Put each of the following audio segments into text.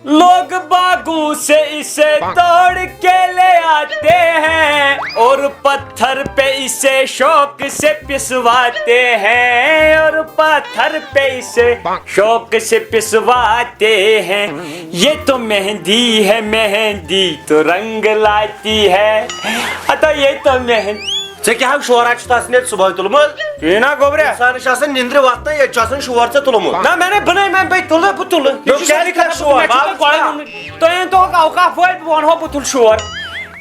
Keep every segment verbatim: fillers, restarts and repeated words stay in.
لوگ باغوں سے اسے توڑ کے لے آتے ہیں اور پتھر پہ اسے شوق سے پسواتے ہیں، اور پتھر پہ اسے شوق سے پسواتے ہیں۔ یہ تو مہندی ہے، مہندی تو رنگ لاتی ہے۔ ہتا یہ تو مہندی۔ ژےٚ کیٛاہ ہا شورا چھُ تَس نیٚٹ صُبحٲے تُلمُت؟ کِہیٖنۍ نا گوٚبرا۔ اِنسانَس چھِ آسان نِندرِ وۄتھنَے، ییٚتہِ چھُ آسان شور ژےٚ تُلمُت۔ نہ، مےٚ نے بَنٲے، مےٚ بَے تُلہٕ، بہٕ تُلہٕ۔ نو، یہِ چھُ کیٛازِ سورُے کیٛاہ کَتھ شور؟ مےٚ چھُ بَے تۄہہِ گۄڈَے ووٚنمُت۔ تۄہہِ أنۍ توکھ اوقاف وٲلۍ، بہٕ وَنہو، بہٕ تُلہٕ شور۔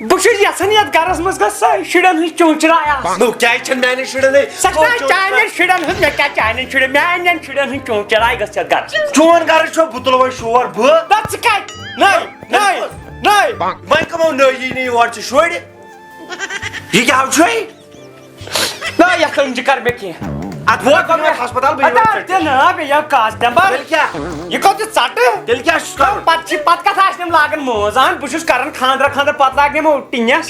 بہٕ چھُس یَژھان یَتھ گَرَس منٛز گژھِ سۄے شُرٮ۪ن ہٕنٛز چونچراے آسٕنۍ۔ نو، کیٛازِ چھَنہٕ میٛانٮ۪ن شُرٮ۪ن ہٕنٛز سۄ چھَنہٕ چونچراے؟ چانٮ۪ن شُرٮ۪ن ہٕنٛز، مےٚ کیٛاہ چانٮ۪ن شُرٮ۪ن، میٛانٮ۪ن شُرٮ۪ن ہٕنٛز چونچراے گژھِ یَتھ گَرَس منٛز۔ چون گَرٕ چھُ، بہٕ تُلہٕ وۄنۍ شور، بہٕ۔ نہ، ژٕ کَتہِ؟ نَے، نَے، نَے۔ وۄنۍ کَمو نٲیی نہٕ یور ژےٚ شُرۍ؟ یہِ کیٛاہ چھُے؟ نہ، یَتھ أنۍ زِ کر مےٚ کینٛہہ۔ اَتھ ووت مےٚ ہسپتال، بہٕ یِمَے اَدٕ ژٔٹِتھ۔ تہِ نہ، مےٚ یہِ کَس دٮ۪مبر۔ تیٚلہِ کیٛاہ؟ یہِ کوٚت یہِ ژَٹہٕ؟ تیٚلہِ کیٛاہ چھُس کَرُن؟ پَتہٕ چھِ، پَتہٕ کَتھ آسہِ یِم لاگان مٲنٛز؟ اَہَن، بہٕ چھُس کَران خانٛدرا، خانٛدر پَتہٕ لاگہِ یِمو ٹِنَس۔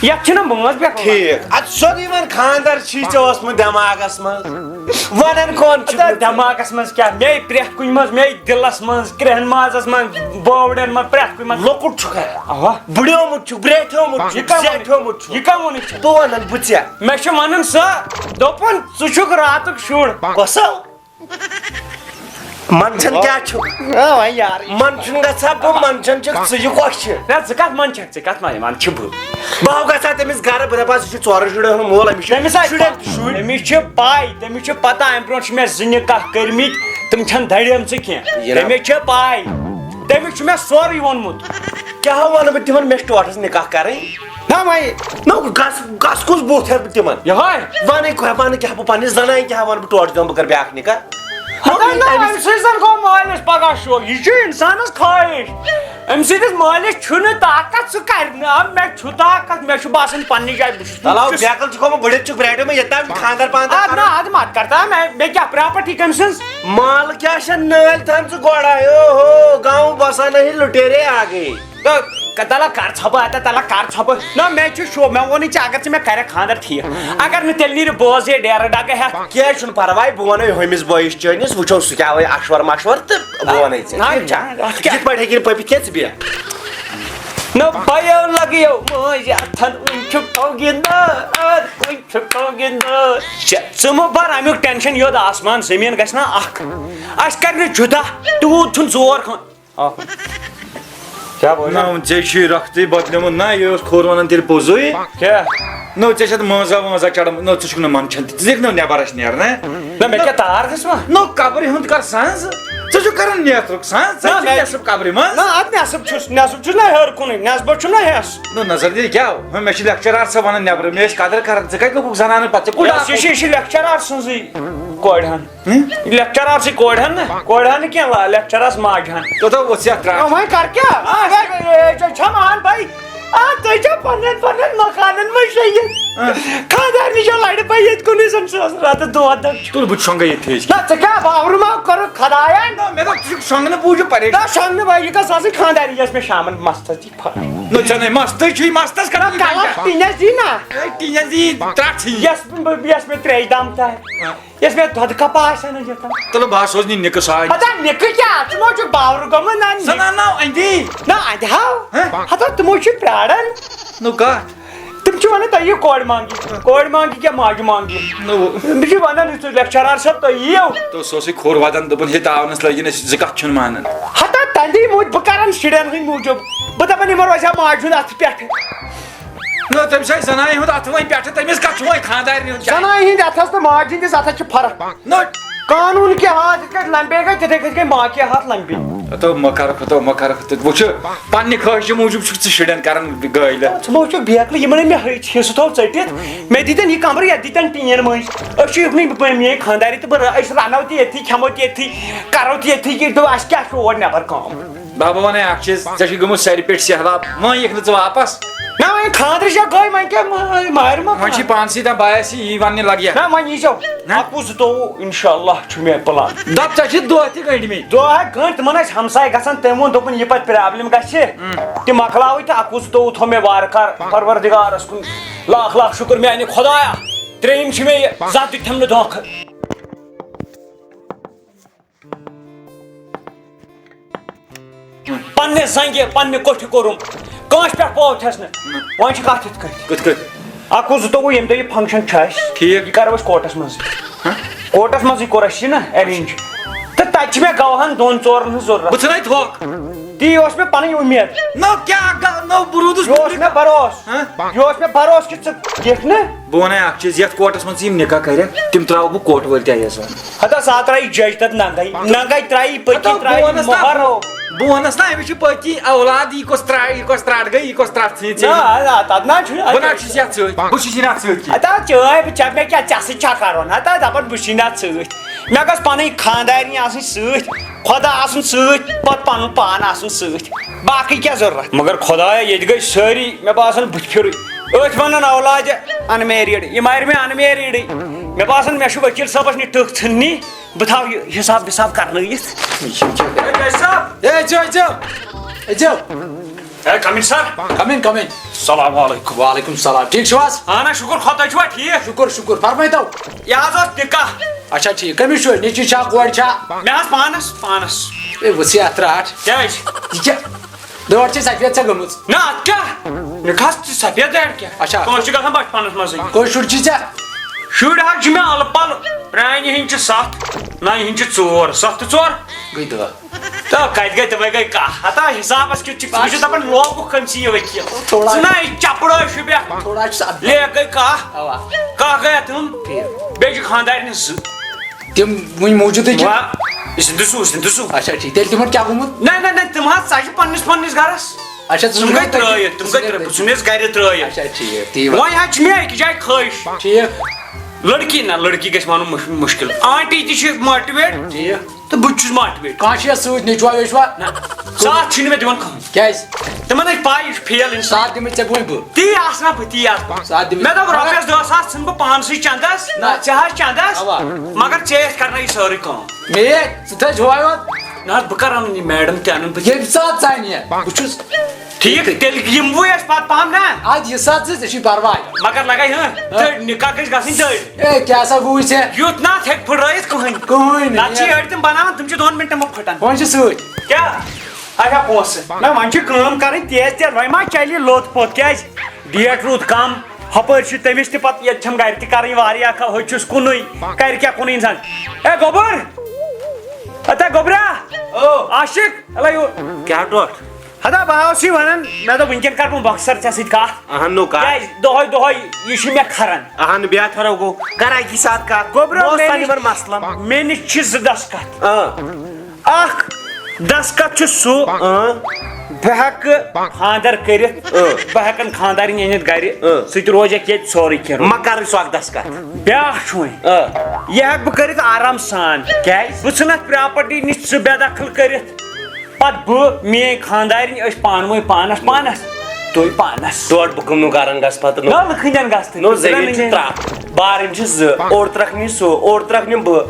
یَتھ چھِنہٕ مٲنٛز پٮ۪ٹھ۔ ٹھیٖک۔ اَدٕ سیوٚدُے وَن، خانٛدر چھی ژےٚ اوسمُت دٮ۪ماغَس منٛز۔ وَنان کون چھُ؟ اَدٕ دٮ۪ماغَس منٛز کیٛاہ؟ مے پرٛٮ۪تھ کُنہِ منٛز، مے دِلَس منٛز، کرٛٮ۪ہن مازَس منٛز، بووڑَن منٛز، پرٛٮ۪تھ کُنہِ منٛز۔ لۄکُٹ چھُکھ۔ اَوا۔ بٕڈیومُت چھُکھ، برٛیٹھیومُت یہِ چھُکھ، کَم ووٚنُے؟ زیٹھیومُت چھُکھ۔ یہِ کَم ووٚنُے ژےٚ؟ بہٕ وَنَن بہٕ ژےٚ۔ مےٚ چھُ وَنُن سۄ، دوٚپُن، ژٕ چھُکھ راتُک شُر۔ کۄسو؟ منٛدچھان کیٛاہ چھُکھ؟ آ، وۄنۍ یار۔ منٛدچھُن گژھا بہٕ، منٛدچھان چھُکھ ژٕ، یہِ کۄس چھِ؟ نہ، ژٕ کَتھ منٛدچھَکھ، ژٕ کَتھ منٛدچھَکھ؟ منٛدچھِ بہٕ۔ بہٕ ہاو گژھا تٔمِس گَرٕ، بہٕ دَپہٕ ہا، ژٕ چھُکھ ژورَن شُرٮ۪ن ہُنٛد مول، أمِس چھِ تٔمِس آے شُرٮ۪ن تہِ شُرۍ۔ أمِس چھِ پَے، تٔمِس چھِ پَتہ، اَمہِ برونٛٹھ چھِ مےٚ زٕ نِکاح کٔرمٕتۍ، تِم چھَنہٕ دَرٮ۪مژٕ کینٛہہ۔ یہِ نہ۔ تٔمِس چھِ پَے، تٔمِس چھُ مےٚ سورُے ووٚنمُت۔ کیٛاہ وَنہٕ بہٕ تِمَن، مےٚ چھِ ٹوٹھَس نِکاح کَرٕنۍ؟ نہ وۄنۍ۔ نہ، گژھ، گژھ کُس بُتھ ہٮ۪تھ بہٕ تِمَن؟ یِہوٚے۔ وَنٕے کیٛاہ، وَنہٕ کیٛاہ، بہٕ پَنٕنہِ زَنانہِ کیٛاہ وَنہٕ بہٕ ٹوٹھ دِمہٕ بہٕ کَرٕ بیٛاکھ نِکاح؟ ہتا نہ، أمۍ سۭتۍ زَن گوٚو مٲلِس پَگاہ شوق۔ یہِ چھُ اِنسانَس خٲہِش۔ أمۍ سٕنٛدِس مٲلِس چھُنہٕ طاقت، سُہ کَرِ نہٕ۔ آ، مےٚ چھُ طاقت، مےٚ چھُ باسان پنٛنہِ جایہِ بہٕ چھُس تَلہٕ ہاو، بیکل چھُ گوٚمُت بٔڑِتھ، چھُکھ برٛیڈیو مےٚ ییٚتہِ تام چھُ خانٛدر پانٛدر اَدٕ نہ، کَرُن۔ اَدٕ مَتہٕ کَر تہٕ، مےٚ، مےٚ کیٛاہ پراپرٹی کٔمۍ سٕنٛز؟ مال کیٛاہ چھےٚ نٲلۍ تھٲمژٕ گۄڈَے؟ او ہو، گاؤں بسا نہیں لُٹیرے آ گٔے۔ تہٕ تَلہٕ کَر ژھۄپہٕ اَتٮ۪تھ، تَلہٕ کَر ژھۄپہٕ۔ نہ، مےٚ چھُ شوق، مےٚ ووٚنُے ژےٚ، اگر ژٕ مےٚ کَرَکھ خانٛدر ٹھیٖک۔ اگر نہٕ، تیٚلہِ نیرِ بوز یہِ ڈیرٕ ڈَگہٕ ہٮ۪تھ۔ کینٛہہ چھُنہٕ پَرواے، بہٕ وَنَے ہُمِس بٲیِس چٲنِس، وٕچھو سُہ کیٛاہ وَنہِ اَشوَر مَشوَر تہٕ بہٕ وَنَے ژےٚ۔ نہ، ٹھیٖک چھا؟ نہ، اَتھ کیٛاہ؟ یِتھ پٲٹھۍ ہیٚکہِ نہٕ پٔپِتھ کینٛہہ، ژٕ بیٚہہ۔ نہ، بَیو لَگیو مٲنٛزِ اَتھَن، وٕنہِ چھُ ٹوگِنٛدار، وٕنہِ چھُ ٹوگِنٛدار۔ ژےٚ، ژٕ مہٕ بَر اَمیُک ٹٮ۪نشَن، یوٚد آسمان زٔمیٖن گژھِ نہ اَکھ۔ اَسہِ کَرِ نہٕ جُدا، تیوٗت چھُنہٕ زور کانٛہہ۔ آ۔ کیٛاہ بوزان؟ نہ، ژےٚ چھُے رَختٕے بدلیومُت۔ نہ، یہِ اوس کھوٚر وَنان تیٚلہِ پوٚزُے۔ کیٛاہ؟ نہ، ژےٚ چھَتھ مٲنٛزا وٲنٛزا چڑھان۔ نہ، ژٕ چھُکھ نہٕ منٛدچھان تہِ۔ ژٕ دِکھ نہٕ نٮ۪بر اَسہِ نیرنہٕ۔ نہ، مےٚ کیٛاہ تار دِژ وۄنۍ؟ نہ، قبرِ ہُنٛد کر سنٛز۔ ژٕ چھُکھ کران نیترُک سنٛز۔ ژٕ نہ، چھُکھ مےٚ نٮ۪صٕب قبرِ منٛز۔ نہ، اَدٕ نٮ۪صٕب چھُس، نٮ۪صٕب چھُس نہ ہیوٚر کُنُے، نٮ۪صبَس چھُم نہ ہٮ۪س۔ نہ، نظر دِتھ کیٛاہ؟ ہُہ، مےٚ چھِ لیکچرار صٲب وَنان نٮ۪برٕ، مےٚ ٲسۍ قدٕر کران، ژٕ کَتہِ لوٚگُکھ زنانَن پَتہٕ؟ ژےٚ کوٚت یۄس یہِ چھِ، یہِ چھِ لیکچرار سٕنٛزٕے کورِ ہن۔ ہٕم؟ لیکچرار چھِ کورِ ہن نہ، کورِ ہن نہٕ کینٛہہ، لا-، لیکچرار چھِ ماجہِ ہن۔ توٚتام ووٚتھ ژےٚ اَتھ ترٛاٹھ۔ آ، وۄنۍ کر کیٛاہ؟ آ، وۄنۍ، اے، اے، ژےٚ چھا مان بھائی؟ آ، تُہۍ چھا پننٮ۪ن، پننٮ۪ن مکانن منٛز شیٚنگِتھ؟ آ۔ خانٛدارنہِ چھا لڑِ پاے ییٚتہِ کُنُے زوٚن چھُ آسان راتس دود دگ چھُ۔ تُل، بہٕ تہِ شۄنٛگے ییٚتہِ أسۍ۔ نہ، ژٕ کیٛاہ باورٕ ما کوٚرُکھ خدایَن؟ نہ، مےٚ دوٚپ، ژٕ چھُکھ شۄنٛگنہٕ موٗجوٗب پریشان۔ نہ، شۄنٛگنہٕ بھائی، یہِ گژھ آسٕنۍ خانٛدارنہِ، یۄس مےٚ شامن مستس دی پھَل۔ نہ، ژےٚ نے مستٕے چھُے، مستس نہ، کَران کلس ٹِنس دی نہ۔ اے، ٹِنس دی، ترٛٹھ ژھٕنہِ۔ یۄس بہٕ، یۄس مےٚ ترٛیش دام تھایہِ۔ آ۔ یۄس مےٚ دۄدٕ کپ آسہِ ہا نہ دِتھ۔ تُلہٕ بہٕ ہا سوزنہِ نِکہٕ ساے۔ ہتا نِکہٕ کیٛاہ؟ ژٕ ما چھُکھ باورٕ گوٚمُت نہ زَنان ناو اَندی۔ نہ اَندِ ہاو۔ ہہ؟ ہتا تِمو چھُ پرٛاران۔ نو کَتھ؟ تِم چھِ وَنان تۄہہِ یِیِو کورِ مانٛگہِ۔ کورِ مانٛگہِ کیٛاہ ماجہِ مانٛگہِ؟ نو۔ بہٕ چھُس وَنان یُتھ تُہۍ لیکچرار صٲب تُہۍ یِیِو۔ تو سُہ اوسُے کھوٚر وَدان، دوٚپُن ہے تاونَس لٲگِن أسۍ زٕ کَتھ چھُنہٕ مانان۔ ہتا تَندی موٗجوٗب بہٕ کَرَن شُرٮ۪ن ہٕنٛدۍ موٗجوٗب۔ بہٕ دَپَن یِمَن روزِ ہا ماجہِ ہُنٛد اَتھٕ پٮ۪ٹھٕ۔ نہ، تٔمِس آسہِ زنانہِ ہُنٛد اَتھٕ وۄنۍ پٮ۪ٹھٕ، تٔمِس کَتھ چھُ وۄنۍ خانٛدارنہِ ہُنٛد چکر؟ زنانہِ ہِنٛدِ اَتھَس تہٕ ماجہِ ہِنٛدِس اَتھَس چھِ فرق۔ نہ۔ قانوٗن کے ہاتھ یِتھ کٲٹھۍ لمبے گئے، تِتھَے کٔنۍ گٔے ماں کے ہاتھ لمبے۔ ہتو مہ کر، ہتو مہ کر، ہتو وٕچھِ، پننہِ خٲہشہِ موٗجوٗب چھُکھ ژٕ شُرٮ۪ن کران گٲلۍ۔ ژٕ ما وٕچھکھ بیکلہٕ، یِمن ہے مےٚ ہیٚچھ حصہٕ تھوٚو ژٔٹِتھ، مےٚ دِتٮ۪ن یہِ کمرٕ، یتھ دِتٮ۪ن ٹیٖن مٔنٛزۍ۔ أسۍ چھِ یُکنُے میٲنۍ خانٛدارِ تہٕ بہٕ، أسۍ رنو تہِ ییٚتھی، کھٮ۪مو تہِ ییٚتھی، کرو تہِ ییٚتھی، کہِ دۄہ اَسہِ کیٛاہ چھُ اور نٮ۪بر کٲم؟ بابا ونے اکھ چیٖز، ژےٚ چھُے گوٚمُت سرِ پٮ۪ٹھ سہلاب، وۄنۍ یِکھ نہٕ ژٕ واپس۔ نہ، وۄنۍ خانٛدرٕ چھا گٔے، وۄنۍ کیٛاہ مٲ-، مارِ ما وۄنۍ چھُے کانٛہہ؟ پانسٕے تام بایا سی یی وننہِ لگہِ۔ نہ، وۄنۍ یی زیو۔ نہ؟ اَکوُہ زٕتووُہ انشاءاللہ چھُ مےٚ پلان۔ دپ، ژےٚ چھِ دۄہ تہِ گٔنٛڈۍ مٕتۍ۔ دۄہ ہا گٔنٛڈۍ، تِمن ٲسۍ ہمساے گژھان، تٔمۍ ووٚن، دوٚپُن، یہِ پتہٕ پرابلم گژھِ، تہِ مۄکلاوٕے تہٕ اَکوُہ زٕتووُہ تھوٚو مےٚ وارٕ کار پروردگارس کُن۔ لاکھ لاکھ شُکر میانہِ خدایا، ترٛیٚیِم چھِ مےٚ یہِ، زانٛہہ تہِ کھٮ۪م نہٕ دھوکہٕ۔ پننہِ زنٛگہِ، پننہِ کوٚٹھِ کوٚرُم، کٲنٛسہِ پٮ۪ٹھ پوو چھَس نہٕ۔ وۄنۍ چھِ کَتھ یِتھ کٔنۍ۔ کِتھ کٔنۍ؟ اَکوُہ زٕتووُہ ییٚمہِ دۄہ یہِ function چھُ اَسہِ، ٹھیٖک۔ یہِ کَرو أسۍ کوٹَس منٛزٕے۔ ہہ؟ کوٹَس منٛزٕے کوٚر اَسہِ یہِ نہ arrange۔ تہٕ تَتہِ چھِ مےٚ گواہَن دۄن ژورَن ہٕنٛز ضروٗرت۔ بہٕ ژھٕنَے تھوٚکھ۔ تی اوس مےٚ پَنٕنۍ اُمید۔ نو کیٛاہ گا-، نو بہٕ روٗدُس یہِ اوس مےٚ بروسہٕ۔ ہہ؟ یہِ اوس مےٚ بروسہٕ کہِ ژٕ یِکھ نہٕ۔ بہٕ وَنَے اَکھ چیٖز، یَتھ کوٹَس منٛز ژٕ یِم نِکاح کَرَکھ، تِم ترٛاوَکھ بہٕ کوٹہٕ وٲلۍ تہِ اَیَس وَن۔ ہتا سا ترٛایی جج تَتھ ننٛگَے، ننٛگَے ترٛایی، پٔکی ہتا بہٕ ترٛایی، وَنَس نا، مۄہَر۔ بہٕ وَنَس نا، أمِس چھِ پٔکی اولاد، یہِ کۄس ترٛا-، یہِ کۄس ترٛٹھ گٔے، یہِ کۄس ترٛٹھ ژھٕنِتھ ژےٚ؟ نہ، نہ، تَتھ نہ چھُنہٕ، بہٕ نہ چھُس یَتھ سۭتۍ، بہٕ چھُس یہِ نہ اَتھ سۭتۍ کینٛہہ۔ ہتا چٲے بہٕ چَمہٕ مےٚ کیٛاہ، ژےٚ سۭتۍ چھا کَرُن؟ ہتا دَپان بہٕ چھُس نہٕ اَتھ سۭتۍ۔ مےٚ گٔژھ پَنٕنۍ خانٛدارِنۍ آسٕنۍ سۭتۍ، خۄدا آسُن سۭتۍ، پَتہٕ پَنُن پان آسُن سۭتۍ۔ باقٕے کیٛاہ ضروٗرت؟ مگر خۄدایا، ییٚتہِ گٔے سٲری، مےٚ باسان، بٕتھِ پھِرٕے۔ أتھۍ وَنان اولادِ unmarried، یہِ مارِ مےٚ unmarriedٕے۔ مےٚ باسان، مےٚ چھُ ؤکیٖل صٲبَس نِش ٹٕکھ ژھٕننی، بہٕ تھاوٕ یہِ حِساب وِساب کَرنٲیِتھ۔ ہے جی، جی۔ ہے جی۔ ہے، come in sir۔ Come in, come in۔ السلام علیکم۔ وعلیکم السلام۔ ٹھیٖک چھِو حظ؟ اہن حظ، شُکُر خۄدا، تُہۍ چھِوا ٹھیٖک؟ شُکُر، شُکُر۔ فرمٲیتو۔ یہِ حظ اوس نِکاح۔ اچھا، ٹھیٖک۔ کٔمِس چھُ؟ نیٚچوِس چھا، کورِ چھا؟ مےٚ حظ پانَس، پانَس۔ ہے، وٕچھ یہِ اَتھ ترٛٹھ۔ کیٛازِ؟ یہِ کیٛاہ؟ دٲر چھے سفید ژےٚ گٔمٕژ۔ نہ، اَتھ کیٛاہ؟ نِکاحَس تہِ سفید دٲر کیٛاہ؟ اچھا۔ کٲنٛسہِ چھُ گژھان بچپنَس منٛزٕے۔ کٔژ شُرۍ چھِ ژےٚ؟ شُرۍ حظ چھِ مےٚ اَلہٕ پَلہٕ۔ پرٛانہِ ہِنٛدۍ چھِ سَتھ، نَیہِ ہِنٛدۍ چھِ ژور۔ سَتھ تہٕ ژور؟ گٔے دَہ۔ تہٕ کَتہِ گٔے تِمَے گٔے کَہہ۔ ہتا حِسابَس کیُتھ چھُکھ ژٕ؟ بہٕ چھُس دَپان لوگُکھ کٔمۍ سٕے یہِ ؤکیٖل۔ تھوڑا۔ ژٕ نہ یہِ چَپڑٲے چھُ بیا۔ تھوڑا چھُس اَتھ۔ لیکھ گٔے کَہہ۔ اَوا۔ کَہہ گٔے اَتھ یِم۔ ٹھیٖک۔ بیٚیہِ چھِ خانٛدارِنہِ زٕ۔ تِم وٕنہِ موٗجوٗدٕے کِنہٕ؟ وا-، زِندٕ چھُ، زِندٕ چھُ۔ اچھا، ٹھیٖک۔ تیٚلہِ تِمَن کیٛاہ گوٚمُت؟ نہ، نہ، نہ، تِم حظ ژَجہِ پنٛنِس پنٛنِس گَرَس۔ اچھا، ژٕ تِم چھُکھ گٔے نہ تٔتی، ترٛٲیِتھ، تِم ژٕ گٔے چھُکھ نہ ترٛٲیِتھ، بہٕ تٔتی۔ چھُس نہٕ اَسہِ گَرِ ترٛٲیِتھ۔ اچھا، ٹھیٖک۔ تی وَن۔ وۄنۍ حظ چھِ مےٚ أکِس جایہِ خٲہِش۔ ٹھیٖک۔ لڑکی نہ، لڑکی گژھِ وَنُن مُش-، مُشکِل۔ آنٹی تہِ چھِ motivate۔ ٹھیٖک۔ تہٕ بہٕ تہِ چھُس motivate۔ کانٛہہ چھُ یا سۭتۍ نیٚچوا ویٚچوا؟ نہ۔ ساتھ چھِنہٕ مےٚ دِوان کٕہٕنۍ۔ کیٛازِ؟ تِمن ہے پَے، یہِ چھُ fail اِنسان۔ ساتھ دِمے ژےٚ وۄنۍ بہٕ۔ تی آسہٕ نا بہٕ، تی آسہٕ بہٕ۔ ساتھ دِمے۔ مےٚ دوٚپ، رۄپیَس دَہ ساس ژھٕن بہٕ پانسٕے چندس۔ نہ۔ ژےٚ حظ چندس۔ اَوا۔ مگر ژےٚ ٲسۍ کرناوٕنۍ سٲرٕے کٲم۔ مے، ژٕ تھٲے جواب یوت۔ نہ حظ، بہٕ کر اَنہٕ یہِ میڈم تہِ اَنَن بہٕ۔ ییٚمہِ ساتہٕ ژٕ اَنہِ۔ بہٕ چھُس۔ ٹھیٖک، تیٚلہِ یِموٕے أسۍ پتہٕ پہم نا۔ اَدٕ یہِ ساتہٕ ژٕ، ژےٚ چھُے پرواے۔ مگر لگے ہاں، ہاں۔ تٔڑۍ نکاح گژھِ گژھٕنۍ تٔڑۍ۔ اے، کیٛاہ سا گوٚوُے ژےٚ؟ یُتھ نہ اَتھ ہیٚکہِ پھٕٹرٲیِتھ کٕہٕنۍ۔ کٕہٕنۍ نہٕ۔ نتہٕ چھِ أڑۍ تِم بناوان، تِم چھِ دۄن مِنٹن منٛز پھٕٹان۔ وۄنۍ چھِ سۭتۍ۔ کیٛاہ؟ اچھا، پونٛسہٕ۔ نہ، وۄنۍ چھِ کٲم کَرٕنۍ تیز تیز، وۄنۍ ما چَلہِ لوٚت پوٚت، کیٛازِ؟ ڈیٹ روٗد کَم، ہُپٲرۍ چھِ تٔمِس تہِ پَتہٕ ییٚتہِ چھَم گَرِ تہِ کَرٕنۍ واریاہ کَتھ، ہُتہِ چھُس کُنُے، کَرِ کیٛاہ کُنُے اِنسان؟ اے گوٚبُر! اَتا گوٚبرا! او! عاشق! اَلا یور! کیٛاہ ڈوٹھ؟ ہتا بہٕ ہا اوسُے وَنان، مےٚ دوٚپ وٕنکٮ۪ن کَرٕ بہٕ مۄخصر ژےٚ سۭتۍ کَتھ۔ اَہَن نو کَتھ۔ کیٛازِ دۄہَے دۄہَے یہِ چھُ مےٚ کھَران۔ اَہَن بیٛاہ تھوڑا گوٚو، کَر اَکی ساتہٕ کَتھ۔ گوٚبرا، بہٕ اوسُس مےٚ وَنان نِش، یِمَن مَسلَن۔ مےٚ نِش چھِ زٕ دَستخط۔ آ۔ اکھ دستخط چھُ سُہ، اۭں۔ بہٕ ہٮ۪کہٕ خانٛدر کٔرِتھ، اۭں۔ بہٕ ہٮ۪کن خانٛدارِنۍ أنِتھ گرِ، اۭں۔ سُہ تہِ روزٮ۪کھ ییٚتہِ سورُے کینٛہہ۔ مہ کرٕے سُہ اکھ دستخط۔ بیٛاکھ چھُ وۄنۍ، اۭں۔ یہِ ہٮ۪کہٕ بہٕ کٔرِتھ آرام سان۔ کیٛازِ؟ بہٕ ژھٕنہٕ اَتھ پراپرٹی نِش سُہ بے دخل کٔرِتھ۔ پتہٕ بہٕ، میٲنۍ خانٛدارِنۍ، أسۍ پانہٕ ؤنۍ پانس پانس، تُہۍ پانس۔ ٹوٹھ بہٕ کٕم نہٕ کران گژھٕ پتہٕ نہٕ۔ نہ، لُکھ ہٕنٛدٮ۪ن گژھٕ تہٕ نو، زٔمیٖن چھِ ترٛٹھ، بارٕنۍ چھِ زٕ، اورٕ ترٛکھ نِم سُہ، اورٕ ترٛکھ نِم بہٕ۔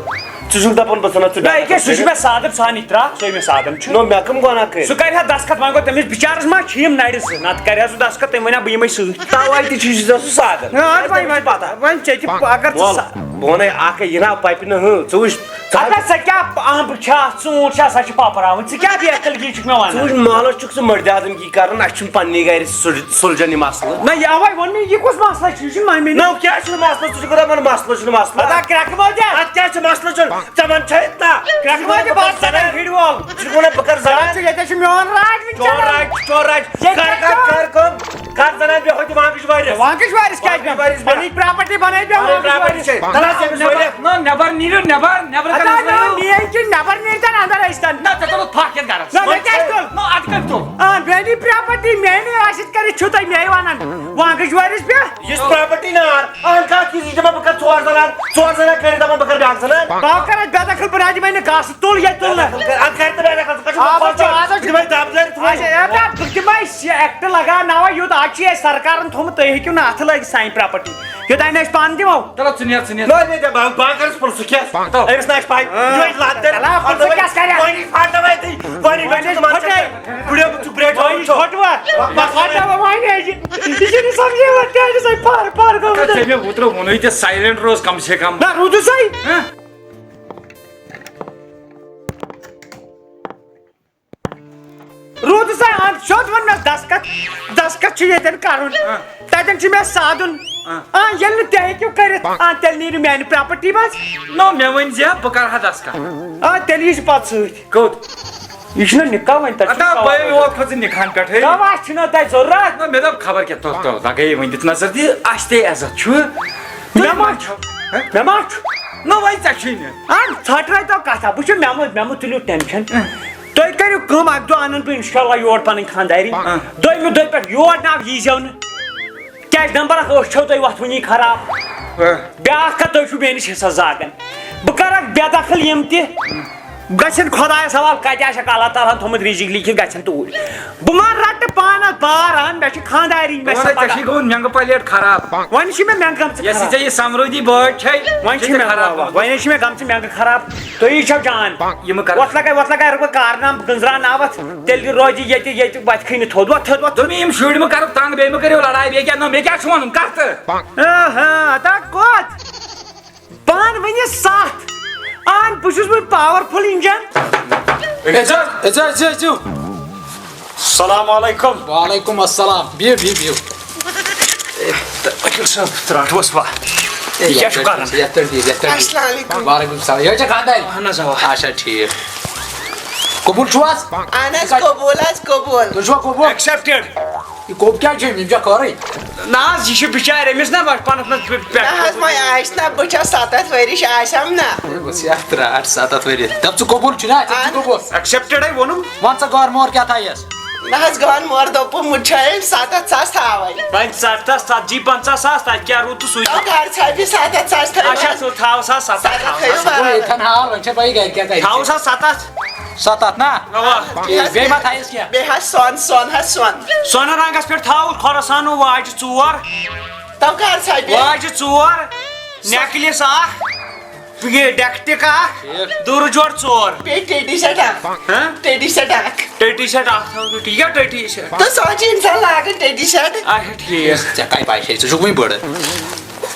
ژٕ چھُکھ دَپان بہٕ ژھٕنَکھ ژٕ نہ، یہِ کیٛاہ، سُہ چھُ مےٚ صادم، سُہ ہا نِتہِ ترٛکھ، سُے مےٚ صادم چھُ۔ نو، مےٚ کٕم گۄناہ کٔرۍ؟ سُہ کَرِ ہا دستخط، وۄنۍ گوٚو تٔمِس بِچارَس ما چھِ یِم نَرِ زٕ، نَتہٕ کَرِ ہا سُہ دستخخط، تٔمۍ وَنہِ ہا بہٕ یِمَے سۭتۍ۔ تَوَے تہِ چھُے سُہ سُہ صادم۔ نہ، وۄنۍ، وۄنۍ، وۄنۍ، وۄنۍ ژےٚ تہِ، اگر ژٕ وَل، سا- بہٕ وَنَے اَکھ، یہِ نا پَپہِ نہٕ، ہٕنٛہ، ژٕ وٕچھ، ژٕ اَدٕ سا کیٛاہ اَمبہٕ چھا، ژوٗنٛٹھ چھا، سۄ چھِ پَپراوٕنۍ، ژٕ کیٛاہ بے عقل گی چھُکھ مےٚ وَنان؟ ژٕ وٕچھ، محلَس چھُکھ ژٕ مٔردِ آدم گی کَران، اَسہِ چھُنہٕ پنٛنی گَرِ سُل-، سُلجَن یہِ مسلہٕ۔ نہ، یہِ اَوَے ووٚن مےٚ، یہِ کُس مسلہٕ چھُ؟ یہِ چھُنہٕ وۄنۍ مےٚ نہ، کیٛاہ چھُنہٕ مسلہٕ؟ ژٕ چھُکھ دَپان مسلہٕ چھُنہٕ مسلہٕ۔ پَتہٕ کرٛٮ۪کہٕ مٲجا؟ اَتھ کیٛاہ چھُ مسلہٕ چھُنہٕ؟ ژےٚ وَن چھا یہِ تَتھ؟ کرٛٮ۪کہٕ مٲجا، بہٕ کَرٕ زَنان۔ زَنان فِرِ وول۔ ژٕ چھُکھ وَنان بہٕ کَرٕ زَنان۔ ژٕ، ییٚتہِ چھُ میون راج وٕنکیٚنَس۔ چور راج، چور راج۔ ییٚتہِ کَر، کَر، چھُ کَر کٲم۔ کَتھ زَنان بیٚہوو تہِ وانٛگٕچ وٲرِس۔ وانٛگٕچ وٲرِس کیٛازِ وانٛگٕچ بیٚہوان؟ وٲرِس بیٚہوان۔ پَنٕنۍ پراپرٹی بَنٲیِتھ بیٚہوان پَنٕنۍ وانٛگٕچ پراپرٹی وٲرِس۔ چھے۔ تَلہٕ حظ، ییٚمِس نٮ۪بر، وٲرِس۔ نہ، نٮ۪بر نیٖرِو، نٮ۪بر، نٮ۪بر اَدٕ کَتھ حظ، نہ، وٲرِو؟ میٛٲنۍ کِنۍ نٮ۪بر نیٖرِتھ اَنٛدر ٲسۍ تَن۔ نہ، ژےٚ تُلُتھ پھَکھ یَتھ گَرَس۔ نہ، مےٚ کیٛازِ تُل؟ نہ، اَدٕ کَتہِ تُل؟ آ، میٛٲنی پراپرٹی، میٛٲنی آسِتھ کٔرِتھ چھُو تُہۍ مےٚ وَنان۔ وانٛگٕچ وٲرِس بیٚہہ۔ یُس پراپرٹی نار، اَہَن کَتھ چیٖز، یہِ دَپان بہٕ کَرٕ ژور زَنان، ژور زَنان کٔرِتھ دَپان بہٕ کَرٕ بیٛاکھ زَنان۔ بہٕ ہا کَرٕ اَتھ بے دخل، بہٕ نہ دِمَے نہٕ گاسہٕ، تُل ییٚتہِ تُل نہٕ۔ اَدٕ کَرِ تہٕ بے دخل، ژٕ کَتھ چھُکھ آ، بہٕ چھُس، آ، بہٕ دِمَے دَب دٲرِتھ وۄنۍ۔ اچھا، اے، بہٕ دِمَے یہِ ایکٹ لگاوناوَے یُتھ، آز چھُ اَسہِ سرکارَن تھوٚمُت، تُہۍ ہیٚکِو نہٕ اَتھٕ لٲگِتھ سانہِ پراپرٹی۔ یوٚتام نہٕ أسۍ پانہٕ دِمو۔ چلو، ژٕ نیر، ژٕ نیر۔ نہ، نہ، نہ، بہٕ، بہٕ ہا کَرَس پُلسہٕ کیس۔ تَو۔ أمِس نہ آسہِ پَے۔ آ۔ یہِ لَتھ دَرِ۔ چلا، پُلسہٕ کیس کَرِ؟ وۄنۍ پھاٹناوَے تُہۍ۔ وۄنۍ وۄنۍ پھاٹناوَے۔ پھُٹے۔ بٕڑیو، ژٕ برٛیٹھ وۄنۍ وٕچھو۔ پھُٹوا۔ پَتہٕ پھاٹناوَے وۄنۍ أزی۔ یہِ چھُنہٕ سَمجھے وۄنۍ کیٛازِ چھِ أسۍ پَر پَر گٔمٕتۍ۔ ژےٚ مےٚ اوترٕ ووٚنُے تہِ سایلنٹ روز کم سے کم۔ نہ، روٗدُسَے۔ ہہ؟ روٗدُے سیوٚد ووٚن مےٚ، دستخط، دستخط چھُ ییٚتٮ۪ن کرُن۔ آ۔ تتٮ۪ن چھُ مےٚ سادُن۔ آ۔ آ، ییٚلہِ نہٕ تہِ ہیٚکِو کٔرِتھ، آ، تیٚلہِ نیٖرِو میانہِ پراپرٹی منٛز۔ نو، مےٚ ؤنۍ زِ بہٕ کرٕ ہا دستخط۔ آ، تیٚلہِ یی زِ پتہٕ سۭتۍ۔ کوٚت؟ یہِ چھُنہ نکاح وۄنۍ، تتہِ چھُ ادا نکاح بے وۄنۍ۔ ووت کھۄتہٕ نکاحن پٮ۪ٹھٕے۔ نہ، وۄنۍ چھُنہ تۄہہِ ضروٗرت۔ نہ، مےٚ دوٚپ خبر کیٛاہ، تۄہہِ، تۄہہِ لگٲیِو وۄنۍ دِتھ نظر تہِ، اَسہِ تہِ عزت چھُ۔ مےٚ ما چھُ؟ ہہ؟ مےٚ ما چھُ؟ نہ، وۄنۍ ژےٚ چھُے نہٕ۔ اہن، ژھٹرٲے تو کتھا، وٕچھِو مےٚ مہ، مےٚ مہ تُلِو ٹینشن۔ تُہۍ کٔرِو کٲم، اکہِ دۄہ انن بہٕ انشاءاللہ یور پنٕنۍ خانٛدارِنۍ۔ آ۔ دوٚیمہِ دۄہہِ پٮ۪ٹھ یور نہ ییٖزیو نہٕ۔ کیازِ نمبر اکھ، أچھ چھو تۄہہِ وۄتھوٕنی خراب۔ آ۔ بیٛاکھ کتھ، تُہۍ چھِو میٲنِس حصس زاگان۔ بہٕ کرکھ بے دخل یِم تہِ۔ گژھن خۄدایس حوالہٕ، کتہِ آسٮ۪کھ اللہ تعالیٰ ہن تھوٚمُت رِزق لیٖکھِتھ، گژھن توٗرۍ۔ بہٕ ما رٹہٕ پانس بار، ہن، مےٚ چھِ خانٛدارِنۍ، مےٚ بہٕ چھِ ونے، ژےٚ پگاہ۔ چھُے گوٚمُت مٮ۪نٛگہٕ پلیٹ خراب۔ وۄنۍ چھِ مےٚ مٮ۪نٛگہٕ گٔمژٕ یۄس یہِ خراب۔ ژےٚ یہِ سمرودی بٲج چھے، وۄنۍ یہِ چھِ چھِ مےٚ خراب واہ واہ۔ گٔمٕژ۔ وۄنۍ چھِ مےٚ گٔمژٕ مٮ۪نٛگہٕ خراب۔ تُہی چھو جان۔ یہِ مہٕ کر۔ وۄتھ لگے، وۄتھ لگے، اگر بہٕ کارنام گٔنٛزراوناوتھ، تیٚلہِ روزِ ییٚتہِ، ییٚتہِ وتھِ کھٕنہِ تھوٚد۔ وۄتھ، تھوٚد، وۄتھ۔ دوٚپمے، یِم شُرۍ مہٕ کرُکھ تنگ، بیٚیہِ مہٕ کٔرِو لڑایہِ، بیٚیہِ کیٛاہ، نہ، مےٚ کیٛاہ چھُ ونُن، کر تہٕ؟ آ، ہا، اتا کوٚت؟ پان ؤنِو ستھ۔ اہن، بہٕ چھُس وۄنۍ پاورفل انجن۔ أژِو، أژِو، أژِو، أژِو۔ السلام علیکم۔ وعلیکم السلام۔ بِہِو، بِہِو، بِہِو۔ اے، تہٕ وکیل صٲب، ترٛٹھ اوس وا؟ اے، یہِ کیٛاہ چھُ یتھ پٮ۪ٹھ کران؟ بِہِو، یتھ پٮ۪ٹھ بِہِو، یتھ پٮ۪ٹھ بِہِو۔ السلام علیکم۔ وعلیکم السلام۔ یہِ حظ چھا خانٛدارِنۍ؟ اہن حظ، اوا۔ اچھا، ٹھیٖک۔ قبول چھُو حظ؟ اہن حظ، قبول حظ، قبول۔ تُہۍ چھُوا قبول؟ Accepted۔ یہِ کوٚپ کیٛازِ چھُ أمِس؟ أمِس چھا خٲرٕے؟ نہ حظ، یہِ چھُ بِچارِ، أمِس نہ وۄنۍ پنس منٛز پٮ۪-، پٮ۪ٹھ۔ نہ حظ، وۄنۍ آسہِ نہ، بہٕ چھَس ستتھ ؤرِش، آسٮ۪م نہ۔ ہے، بہٕ چھُس یتھ ترٛٹھ ستتھ ؤرِش۔ دپ ژٕ قبول چھُ نا؟ ژےٚ چھُ اہن۔ قبول۔ Accepted ہے ووٚنُم۔ وَن سا گۄڈٕ مور کیٛاہ تھایَس؟ نہ حظ، گۄڈٕ مور دوٚپُم، مُٹھٲیِم ستتھ ساس تھاوَے۔ وۄنۍ ستتھ ژتجی پنٛژاہ ساس، تتہِ کیٛاہ روٗد تہٕ سُے۔ تو کر ژھایہِ ستتھ ساس تھٲیِو اچھا، حظ۔ ژٕ تھاو سا ستتھ ستتھ تھاو۔ تھٲیِو اچھا، گوٚو بس۔ ییٚتھٮ۪ن حال، وۄنۍ چھےٚ پَیی گرِ کیٛاہ تَتہِ۔ تھاو سا ستتھ۔ ستتھ نا؟ اوا۔ بیٚیہِ ما تھایَس کینٛہہ؟ بیٚیہِ حظ سۄن، سۄن حظ سۄن۔ سۄنہٕ رنٛگس پٮ۪ٹھ تھاو خۄراسانو واجہِ ژور۔ تو کر ژھایہِ بیٚیہِ؟ واجہِ ژور، necklace اکھ، یہِ ڈٮ۪کہٕ ٹِکہٕ اکھ، ٹھیٖک۔ دوٗرٕ جوڑ ژور۔ بیٚیہِ teddy set اکھ۔ ہہ؟ Teddy set اکھ۔ Teddy set اکھ تھاو ژٕ، ٹھیٖک چھا teddy set؟ تہٕ سۄ چھِ اِنسان لاگان teddy set۔ اچھا، ٹھیٖک۔ ژےٚ کَتہِ پَے چھے؟ ژٕ چھُکھ وٕنہِ بٔڑ۔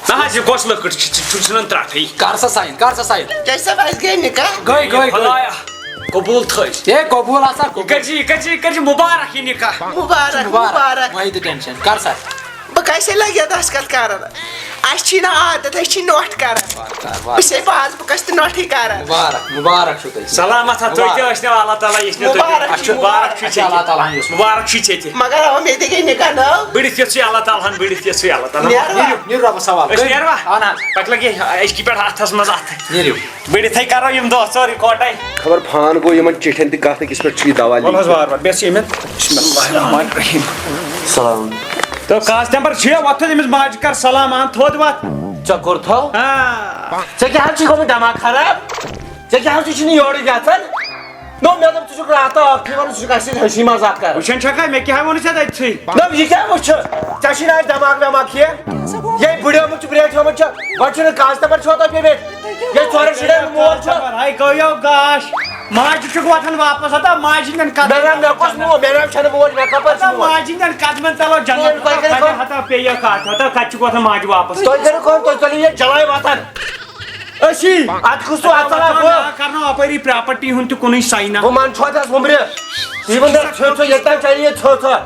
نہ حظ، یہِ کۄس لٔکٕر چھِ؟ ژٕ چھُکھ ژھٕنان ترٛٹھٕے۔ کر سا sign، کر سا sign۔ کیٛازِ صٲب، اَسہِ گٔے نِکاح۔ گٔے، گٔے، گٔے۔ خۄدایا، قبوٗل تھٲے۔ ہے، قبوٗل ہسا، یہِ قبوٗل۔ کٔرۍ زِ، یہِ کٔرۍ زِ، یہِ کٔرۍ زِ مُبارک یہِ نِکاح۔ مُبارک، مُبارک۔ مُبارک۔ مہ ہیٚیِو تُہۍ tension۔ کر سا۔ بہٕ کَسہِ لَگہِ یَتھ دستخط کَران؟ اَسہِ چھی نہٕ عادت، أسۍ چھی نۄٹھ کَران۔ وار کار، وار۔ بہٕ چھَسے پانہٕ، بہٕ کَسہِ تہِ نۄٹھٕے کَران۔ مُبارک، مُبارک چھُو تۄہہِ۔ سلامت ہا، تُہۍ تہِ مُبارک۔ ٲسۍ نہٕ اللہ تعالیٰ یِژھ نہٕ تُہۍ تہِ۔ مُبارک چھُ، مُبارک چھُ اچھا، ژےٚ تہِ۔ اللہ تعالیٰ ہن یوٚژھ۔ مُبارک چھُ ژےٚ تہِ۔ مگر اَوا مےٚ تہِ گٔے نِکاح نٔو۔ بٔڑِتھ یَتھ چھُے اللہ تعالیٰ ہن، بٔڑِتھ یَتھ چھُے اللہ تعالیٰ ہن۔ نیرو۔ نیٖرِو، نیٖرِو رۄبَس حوالہٕ۔ أسۍ نیروا؟ اہن حظ۔ پَتہٕ لَگہِ أزکہِ پٮ۪ٹھ اَتھَس منٛز اَتھٕ۔ نیٖرِو۔ بٔڑِتھٕے کَرو یِم دۄہ ژور یِکوَٹَے۔ خبر فان گوٚو یِمَن چِٹھٮ۪ن تہِ کَتھ، أکِس پٮ۪ٹھ چھُ یہِ دوا وَلہٕ حظ لیٖکھِتھ۔ وارٕ وارٕ، بیٚہہ ژٕ ییٚمٮ۪ن۔ بسم اللہ الرحمن الرحیم۔ سلام۔ تو کاس نمبر شےٚ، وۄتھ تھوٚد أمِس ماجہِ کر سلام، اَن تھوٚد وۄتھ۔ ژےٚ کوٚر تھو؟ آ۔ ژےٚ کیٛاہ حظ چھُے گوٚمُت دٮ۪ماغ خراب؟ ژےٚ کیٛاہ حظ ژٕ چھُنہٕ یورٕ گژھان؟ نو، مےٚ دوٚپ، ژٕ چھُکھ راتھ اکھ یِوان، ژٕ چھُکھ اَسہِ سۭتۍ ہسی مذاق کران۔ وٕچھان چھَکھا، مےٚ کیٛاہ ووٚنُے ژےٚ تَتہِ سٕے؟ نہ، یہِ کیٛاہ وٕچھِ؟ ژےٚ چھُے نہٕ اَسہِ دٮ۪ماغ وٮ۪ماغ کینٛہہ۔ ییٚلہِ بٕڈیومُت چھُ، برٛیک تھوٚمُت چھُ، گۄڈٕ چھُنہٕ کاز تَمبَر چھُوا تۄہہِ پیٚمٕتۍ؟ ییٚلہِ ژورَن شُرٮ۪ن مول چھُ۔ ہاے گٔیو گاش، ماجہِ چھُکھ وۄتھان واپس، ہتا ماجہِ ہِنٛدٮ۪ن قدمن۔ مےٚ نہ، مےٚ کۄس مول، مےٚ نہ چھَنہٕ مول، مےٚ کَپٲرۍ چھُ ہتا مول؟ ماجہِ ہِنٛدٮ۪ن قدمن تَلو جنت۔ تُہۍ کٔرِو کٲم۔ ہتا پیٚیہِ کَتھ، ہتا کَتہِ چھُکھ وۄتھان ماجہِ واپس؟ تُہۍ کٔرِو کٲم، تُہۍ ژٔلِو یہِ جلاے وۄتھان۔ أسی۔ اَتھ کُس تہٕ اَتھ ژَلان بہٕ؟ کرناو اَپٲری پراپرٹی ہُنٛد تہِ کُنُے ساینہ۔ بہٕ منٛدچھو اَتھ وُمرِ۔ یہِ وَن تہٕ ژھیوٚ ژھیوٚ، ییٚتہِ تام چَلہِ یہِ ژھیوٚ ژھیوٚ۔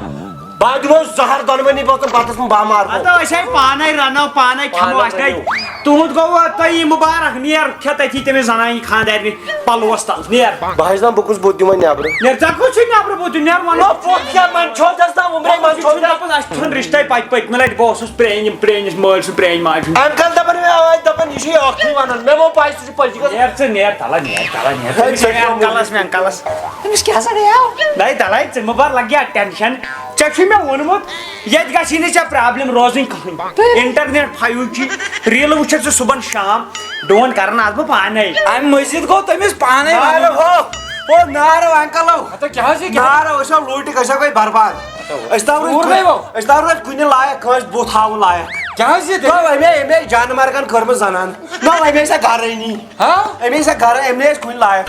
بہٕ دِمو زَہر دۄنوٕنی بٲژَن، پَتہٕ ٲسۍ بہٕ بامار گوٚمُت۔ ہَتہٕ أسۍ ہے پانَے رَنو، پانَے کھٮ۪مو، پانَے اَسہِ گٔے۔ رَنو۔ تُہُنٛد گوٚو تۄہہِ یہِ مُبارک، نیر کھےٚ تٔتی تٔمِس زَنانہِ خانٛدارنہِ پَلوَس تَل، نیر۔ بہٕ حظ دَپہٕ، بہٕ کُس بُتھ دِمَے نٮ۪برٕ؟ نیر، ژےٚ کُس چھُے نٮ۪برٕ بُتھ دیُن؟ نیر وَنو۔ نہ، بُتھ کیٛاہ منٛدچھو ژےٚ نا وُمرِ منٛدچھو ژےٚ؟ دَپان، اَسہِ چھُنہٕ رِشتَے پَتہٕ پٔتمہِ لَٹہِ بہٕ اوسُس پرٛٲنۍ، یِم پرٛٲنۍ مٲلۍ سُنٛد پرٛٲنۍ ماجہِ ہُنٛد۔ اَنکَل دَپان مےٚ، آے دَپان، یہِ چھُے ٲخری وَنان۔ مےٚ ووٚن، پَے سُہ چھُ پٔزی گژھان۔ نیر ژٕ، نیر تَلہٕ، نیر تَلہٕ، نیر۔ ہے، أمِس ژےٚ کیٛاہ انکلس، مےٚ انکلس۔ أمِس کیٛاہ سا گٔیاو؟ نَے تَلَے ژٕ مہٕ بَر، لَگہِ ہا ٹٮ۪نشَن۔ ژےٚ چھُے مےٚ ووٚنمُت، ییٚتہِ گژھی نہٕ ژےٚ پرٛابلِم روزٕنۍ کٕہٕنۍ۔ تہٕ؟ اِنٹرنیٹ، فایِو جی، ریٖلہٕ وٕچھَکھ ژٕ صُبحن شام، ڈون کَرَن آز بہٕ پانَے۔ اَمہِ مٔزیٖد گوٚو تٔمِس پانَے نارٕ وَنُن۔ ہو، او نارٕ انکلو۔ ہَتہٕ کیٛاہ حظ یہِ کیٛاہ؟ نارٕ، أسۍ ہا لوٗٹہِ گژھو گٔے برباد۔ أسۍ تام روٗدۍ کوٗر کُنہِ، گٔے وَو؟ أسۍ تام روٗدۍ کُنہِ لایق، کٲنٛسہِ بُتھ ہاوُن لایق۔ کیٛاہ حظ یہِ نہ، تیٚلہِ؟ أمۍ، أمۍ جانہٕ مرگن کٔرمٕژ زنان۔ نہ، أمۍ ٲسۍ سا گرٲنی۔ ہاں؟ أمۍ ٲسۍ سا گرٕ، أمۍ نہٕ ٲسۍ کُنہِ لایق۔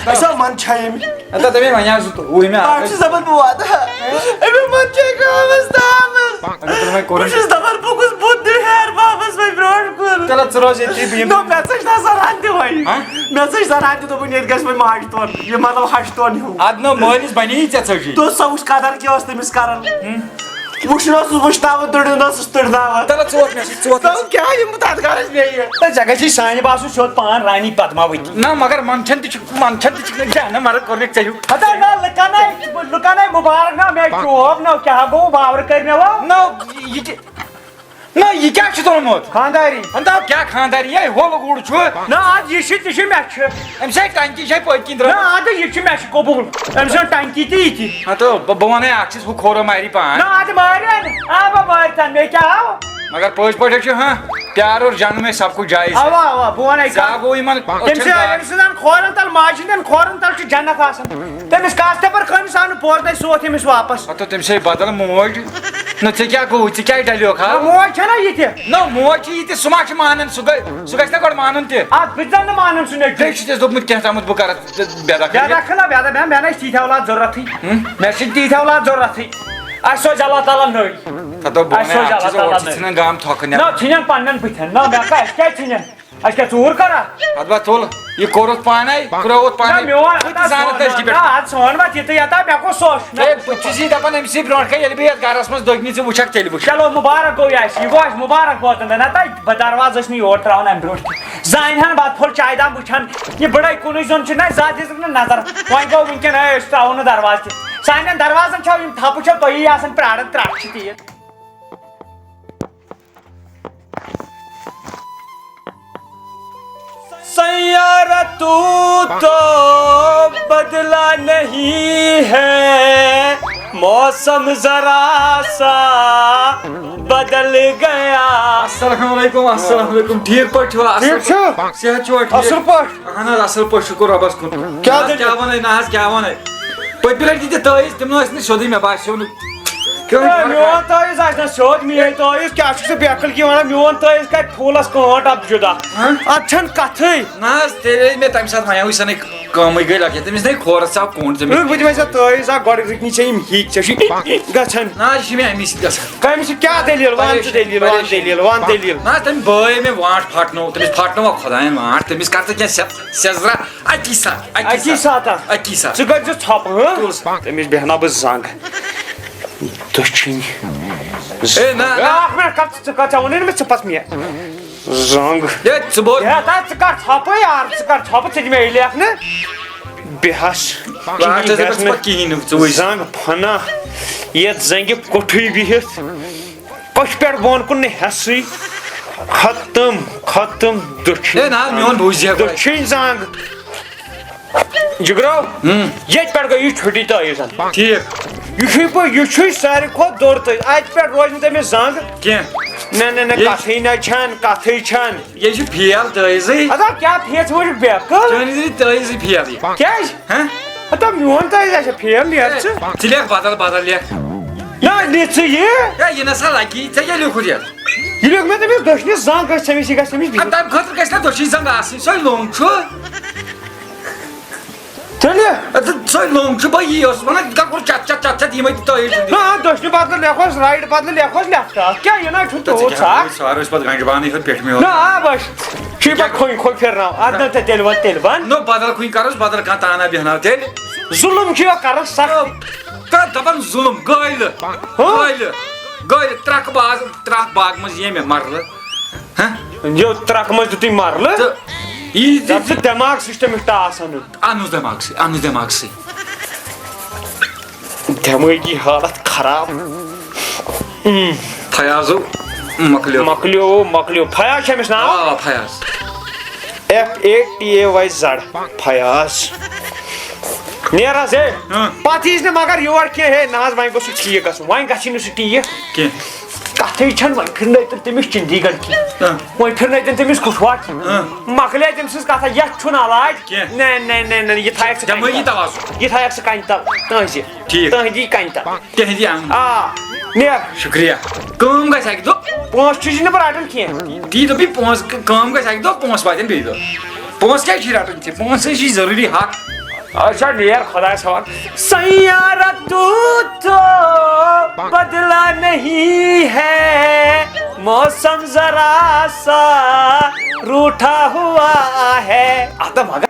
أسۍ ہا منٛد چھا أمۍ۔ ہتا دَپے وۄنۍ آو زٕ توٚوُے مےٚ اَتھ۔ بہٕ چھُس دَپان بہٕ واتہٕ ہا۔ أمۍ منٛد چھا گامَس تامَس۔ اگر تُہۍ وۄنۍ کوٚرُن۔ بہٕ چھُس دَپان بہٕ گوٚژھ بُتھ دیُن ہیر بابَس وۄنۍ برونٛٹھ کُن۔ چلو ژٕ روز ییٚتی، بہٕ یِمہٕ۔ نہ، مےٚ ژٔج نظر ہَن تہِ وۄنۍ۔ ہہ؟ مےٚ ژٔج زَنان تہِ دوٚپُن، ییٚتہِ گژھِ وۄنۍ ماجہِ تون، یہِ مطلب ہَچہِ تون ہیوٗ۔ اَدٕ نہ، مٲلِس بَنے یہِ ژےٚ ژٔجی۔ تہٕ سۄ وٕچھ قدر کیٛاہ ٲس تٔمِس کَران۔ وٕچھُن اوسُس وٕچھناوان، تٕڑُن اوسُس تٕڑناوان۔ تَلہٕ ژٕ ووت مےٚ سۭتۍ، ژٕ ووت مےٚ سۭتۍ۔ تَلہٕ کیٛاہ یِم بہٕ تَتھ گَرَس بیٚیہِ؟ تہٕ ژےٚ گژھی سانہِ باسُن سیوٚد پان رانی پدماوتی۔ نہ، مگر منٛدچھان تہِ چھُ، منٛدچھان تہِ چھُکھ نہٕ کینٛہہ، نہ، مگر کوٚر مےٚ ژےٚ ہیوٗ۔ ہتا نہ، لُکَن ہے، لُکَن ہے مُبارک نہ، مےٚ چوب نہ، کیٛاہ گوٚو، باورٕ کٔرۍ مےٚ وۄنۍ؟ نہ، یہِ تہِ، نہ، یہِ کیٛاہ چھُ ترٛوومُت؟ خانٛداری۔ ہتا کیٛاہ خانٛداری؟ ہے، ہول گُر چھُ۔ نہ، اَدٕ یہِ چھِ، تہِ چھِ مےٚ چھِ۔ أمِس ہے ٹنٛکی چھے پٔتۍ کِنۍ نہ، درٛامٕژ۔ اَدٕ یہِ چھِ مےٚ چھِ قبوٗل۔ أمۍ سٕنٛز ٹنٛکی تہِ یہِ تہِ۔ ہتو، بہٕ، بہٕ وَنے اَکھ چیٖز، ہُہ کھورو ماری پان۔ نہ، اَدٕ مارِ اَدٕ۔ آ، بہٕ مارِ تَن، مےٚ کیٛاہ آو؟ مگر پٔزۍ پٲٹھۍ چھُ، ہاں، پیار اور جنم میں سب کچھ جائز ہے۔ اوا، اوا، بہٕ وَنَے کیٛاہ کَتھ۔ گوٚو یِمن تٔمۍ أچھن سٕنٛدِ، داغ؟ أمۍ سٕنٛدٮ۪ن کھورَن تَل، ماجہِ ہٕنٛدٮ۪ن کھورَن تَل چھُ جنت آسان۔ تٔمِس کَس تہِ پر کھٲنِس آو نہٕ پورٕ تَے سوتھ أمِس واپس۔ ہتو، تٔمۍ سٕے بدل موج۔ نہ، ژےٚ کیٛاہ گوٚو؟ ژٕ کیٛازِ ڈلیوکھ ہا؟ نہ، موج چھَنا یہِ تہِ؟ نہ، موج چھِ یہِ تہِ، سُہ ما چھُ مانان؟ سُہ گٔے، سُہ گژھِ نا گۄڈٕ مانُن تہِ۔ اَدٕ بہٕ تہِ زَن نہٕ مانان سُہ نیٚچوٗ۔ بیٚیہِ چھُ تٔمِس دوٚپمُت کینٛہہ تامَتھ بہٕ کَرٕ ژٕ بے دخل۔ بے دخل نہ، بے دخل، مےٚ، مےٚ نہ چھِ تیٖتۍ اولاد ضوٚرَتھٕے۔ ہُم؟ مےٚ چھِ تیٖتۍ اولاد ضوٚرَتھٕے۔ اَسہِ سوزِ اللہ تعالیٰ نٔے۔ ہتو، بہٕ اَسہِ وَنَے سوزِ اَکھ اللہ چیٖز، تعالیٰ اورٕ چھِ نٔے۔ ژھٕنان گام تھۄکہٕ نہ، نیران۔ ژھٕنن پنٛنٮ۪ن بٕتھٮ۪ن۔ نہ، مےٚ کَتھ، اَسہِ کیٛازِ ژھٕنن؟ اَسہِ کیٛاہ ژوٗر کَرا؟ اَدٕ بہٕ تُل، یہِ کوٚرُتھ پانَے، ترٛووُتھ پانَے۔ نہ، میون، بہٕ تہِ نہ، زانَتھ سون، أزۍ کہِ نہ، پٮ۪ٹھ۔ اَدٕ سون وَتھ یِتھٕے یَتھ، مےٚ گوٚو سوچ۔ ہے، بہٕ چھُس یی دَپان، أمۍ سٕے برونٛٹھ کَنہِ ییٚلہِ بہٕ یَتھ گَرَس منٛز دٔگۍ نٕے ژٕ وٕچھَکھ، تیٚلہِ وٕچھ۔ چلو، مُبارک گوٚو یہِ اَسہِ، یہِ گوٚو اَسہِ مُبارک واتُن، نہ تہٕ بہٕ دروازٕ ٲسۍ نہٕ یور ترٛاوان اَمہِ برونٛٹھ تہِ۔ زانہِ ہَن بَتہٕ پھوٚل چایہِ دام وٕچھان، یہِ بٕڑَے کُنُے زوٚن چھِ نہ زیادٕ دِژٕکھ نہٕ نظر۔ وۄنۍ گوٚو وٕنکٮ۪ن، ہے، أسۍ ترٛاوو نہٕ دروازٕ تہِ۔ سانٮ۪ن دروازَن چھَو یِم تھَپہٕ چھَو تُہی آسان پرٛاران، ترٛٹھ چھِ تیٖژ۔ سیارہ تو تو بدلا نہیں ہے، موسم ذرا سا بدل گیا۔ السلام علیکم، السلام علیکم، ٹھیٖک پٲٹھۍ چھِوا؟ اَصٕل؟ ٹھیٖک چھِو؟ صحت چھُوا ٹھیٖک؟ اَصٕل پٲٹھۍ۔ اَہَن حظ، اَصٕل پٲٹھۍ، شُکُر رۄبَس کُن۔ کیٛاہ نہ حظ، دٔلیٖل؟ کیٛاہ وَنَے، نہ حظ، کیٛاہ وَنَے؟ پٔتمہِ لَٹہِ تہِ دِتۍ تٲویٖز، تِم نہٕ ٲسۍ نہٕ سیوٚدُے، مےٚ باسیو نہٕ۔ کیوں؟ ہے، میون تٲویٖز آسہِ نہ سیوٚد، میٲنۍ تٲویٖز کیٛاہ چھُکھ ژٕ بیکٕل کہِ وَنان؟ میون تٲویٖز کَرِ پھوٗلَس کٲنٛٹ اَتھ جُدا۔ ہاں؟ اَتھ چھَنہٕ کَتھٕے۔ نہ حظ، تیٚلہِ ییٚلہِ مےٚ تَمہِ ساتہٕ وَنیوٕے، سۄ نَے کٲمٕے گٔے لَگے۔ تٔمِس نَے کھورَس ژاو کوٗنٛڈ، تٔمِس۔ رُک، بہٕ دِمَے ژےٚ تٲویٖز اَکھ، گۄڈٕ رُکہِ نہٕ ژےٚ یِم ہِکۍ، ژےٚ چھُے گژھان۔ نہ حظ، یہِ چھِ مےٚ اَمی سۭتۍ گژھان۔ کَمہِ سۭتۍ؟ کیٛاہ دٔلیٖل؟ وَن ژٕ پریشٲنی، دٔلیٖل، وَن پریشٲنی۔ دٔلیٖل، وَن دٔلیٖل۔ نہ حظ، تٔمۍ بٲے مےٚ وانٛٹھ پھَٹنوو، تٔمِس پھَٹنووا خۄدایَن وانٛٹھ، تٔمِس کَر ژٕ کینٛہہ سٮ۪-، سیٚزرا؟ اَکی ساتہٕ، اَکی اَکی ساتہٕ۔ ساتہٕ۔ اَکی ساتہٕ۔ ژٕ کٔرۍ زِ ژھۄپہٕ، ہٕنٛہ؟ تُل سا۔ تٔمِس بیٚہناو بہٕ زنٛگ۔ دٔچھِنۍ۔ اے، نہ، نہ۔ بیٛاکھ مےٚ کَتھ، ژٕ کَتھ، ژےٚ ووٚنُے نہٕ مےٚ، ژٕ پَتھ مےٚ۔ زنٛگ۔ ہے، ژٕ بوز۔ ہے، تَتھ ژٕ کَر ژھۄپہٕ یار، ژٕ کَر ژھۄپہٕ، ژٕ دِ مےٚ یہِ لیکھنہٕ۔ بیٚہس۔ لاسٹَس کِہیٖنۍ دَپَکھ ژٕ گژھِ نہٕ۔ پَتہٕ کِہیٖنۍ نہٕ، ژٕ وٕچھ۔ زنٛگ پھنا، یَتھ زنٛگہِ کوٚٹھٕے بِہِتھ۔ پٔٹھۍ پٮ۪ٹھ بۄن کُن نہٕ ہٮ۪سٕے۔ ختم، ختم، دٔچھِنۍ۔ ہے، نہ حظ، میون بوٗزِ ہا گۄڈٕ۔ دٔچھِنۍ زنٛگ۔ جِگرو، ہُم۔ ییٚتہِ پٮ۪ٹھ گٔے یہِ چھُٹی تٲویٖزَن۔ ٹھیٖک۔ یہِ چھُے پٲ-، یہِ چھُے ساروی کھۄتہٕ دوٚر تٲویٖز۔ اَتہِ پٮ۪ٹھ روزِ نہٕ تٔمِس زنٛگ۔ کینٛہہ۔ نہ، نہ، نہ، یہِ کَتھٕے نہ چھَنہٕ، کَتھٕے چھَنہٕ۔ یہِ چھُ فیل تٲویٖزٕے۔ اَدا کیٛاہ فیل؟ ژٕ وٕچھُکھ بیکٕل۔ چٲنۍ زِ تٲویٖزٕے فیل یہِ۔ کیٛازِ؟ ہہ؟ ہتا میون تٲویٖز آسہِ فیل، نیر ژٕ۔ ژٕ لیکھ بدل، بدل لیکھ۔ نہ، نہِ ژٕ یہِ۔ ہے، یہِ نہ سا لگی، ژےٚ کیٛاہ لیوٗکھُتھ یتھ؟ یہِ لیوٗکھ مےٚ تٔمِس دٔچھنہِ زنٛگ گژھِ تٔمِس، یہِ گژھِ تٔمِس اَدٕ بِہِتھ۔ تَمہِ خٲطرٕ گژھِ نا دٔچھِنۍ زنٛگ آسٕنۍ، سۄے لوٚنٛگ چھُ۔ تیٚلہِ؟ اَدٕ سۄے لوٚنٛگ چھُ، بہٕ یی اوسُس وَنان، یہِ کَتھ کوٚر چَتھ، چَتھ، چَتھ، چَتھ، یِمَے تہِ تٲویٖز چھِ۔ نہ، دٔچھنہِ بدلہٕ لیکھوس، رایٹ بدلہٕ لیکھوس لیفٹ۔ اَتھ کیٛاہ، یہِ نہ چھُ ژٕ تیوٗت کیٛاہ سخ۔ سوارو أسۍ پَتہٕ گنٛجہِ بانٕے یوت پٮ۪ٹھٕ میون۔ نہ، آ، بَس۔ چھُے پَتہٕ کھوٚنۍ کھوٚنۍ پھِرناو۔ اَدٕ نہ تہٕ تیٚلہِ وَن، تیٚلہِ وَن۔ نو، بدل کُنہِ کَرُس، بدل کانٛہہ تانا بیٚہناو تیٚلہِ۔ ظُلُم چھُ یہِ کَران سخ۔ تہٕ دَپان ظُلُم، گٲلۍ، ہہ؟ گٲلۍ، گٲلۍ، ترٛکھ باز، ترٛکھ باغ منٛز ییٚمہِ مَرلہٕ۔ ہہ؟ یہِ ترٛکھ منٛز دیُتُے مَرلہٕ۔ تہٕ یہِ تہِ دَپ ژٕ دٮ۪ماغ سِسٹَم یُتھ آسان۔ اَنُس دٮ۪ماغسٕے، اَنُس دٮ۪ماغسٕے۔ دٮ۪مٲغی حالت خراب۔ فیاضو مۄکلیو۔ مۄکلیو، مۄکلیو۔ فیاض چھُ أمِس ناو؟ آ، Fayaz. F A T A Y Z. Fayaz. نیر حظ، ہے۔ ہاں۔ پتہٕ ییٖزِ نہٕ مگر یور کینٛہہ، ہے، نہ حظ، وۄنۍ گوٚژھ سُہ ٹھیٖک گژھُن، وۄنۍ گژھِ نہٕ سُہ ٹھیٖک۔ کینٛہہ۔ کتھٕے چھَنہٕ، وۄنۍ پھِرنٲیتن تٔمِس چندی گڑھ کینٛہہ۔ ہاں۔ وۄنۍ پھِرنٲیتن تٔمِس کُٹھوا کینٛہہ۔ ہاں۔ مۄکلے تٔمۍ سٕنٛز کتھا، یتھ چھُنہٕ علاج۔ کینٛہہ۔ نہ، نہ، نہ، نہ، یہِ تھایکھ ژٕ دٮ۪مٲغی کنہِ تل۔ توازُن۔ یہِ تھایکھ ژٕ کنہِ تل، تُہنٛزِ۔ ٹھیٖک۔ تُہنٛدی کنہِ تل۔ تِہِنٛدی آنٛگنہٕ۔ آ، نیر۔ شُکریہ۔ کٲم گژھِ اَکہِ دۄہ۔ پونٛسہٕ چھُے نہٕ بہٕ رٹان کینٛہہ۔ تی دوٚپُے پونٛسہٕ، ک-، کٲم گژھِ اَکہِ دۄہ، پونٛسہٕ واتن بیٚیہِ دۄہ۔ پونٛسہٕ کیٛازِ چھُے رٹان ژےٚ؟ پونٛسہٕ چھُے ضروٗری حق۔ اچھا، نیر خۄدایَس حوالہٕ۔ سیارہ تو تو بدلا نہیں ہے، موسم ذرا سا روٹھا ہوا ہے۔ اَتھ مگر،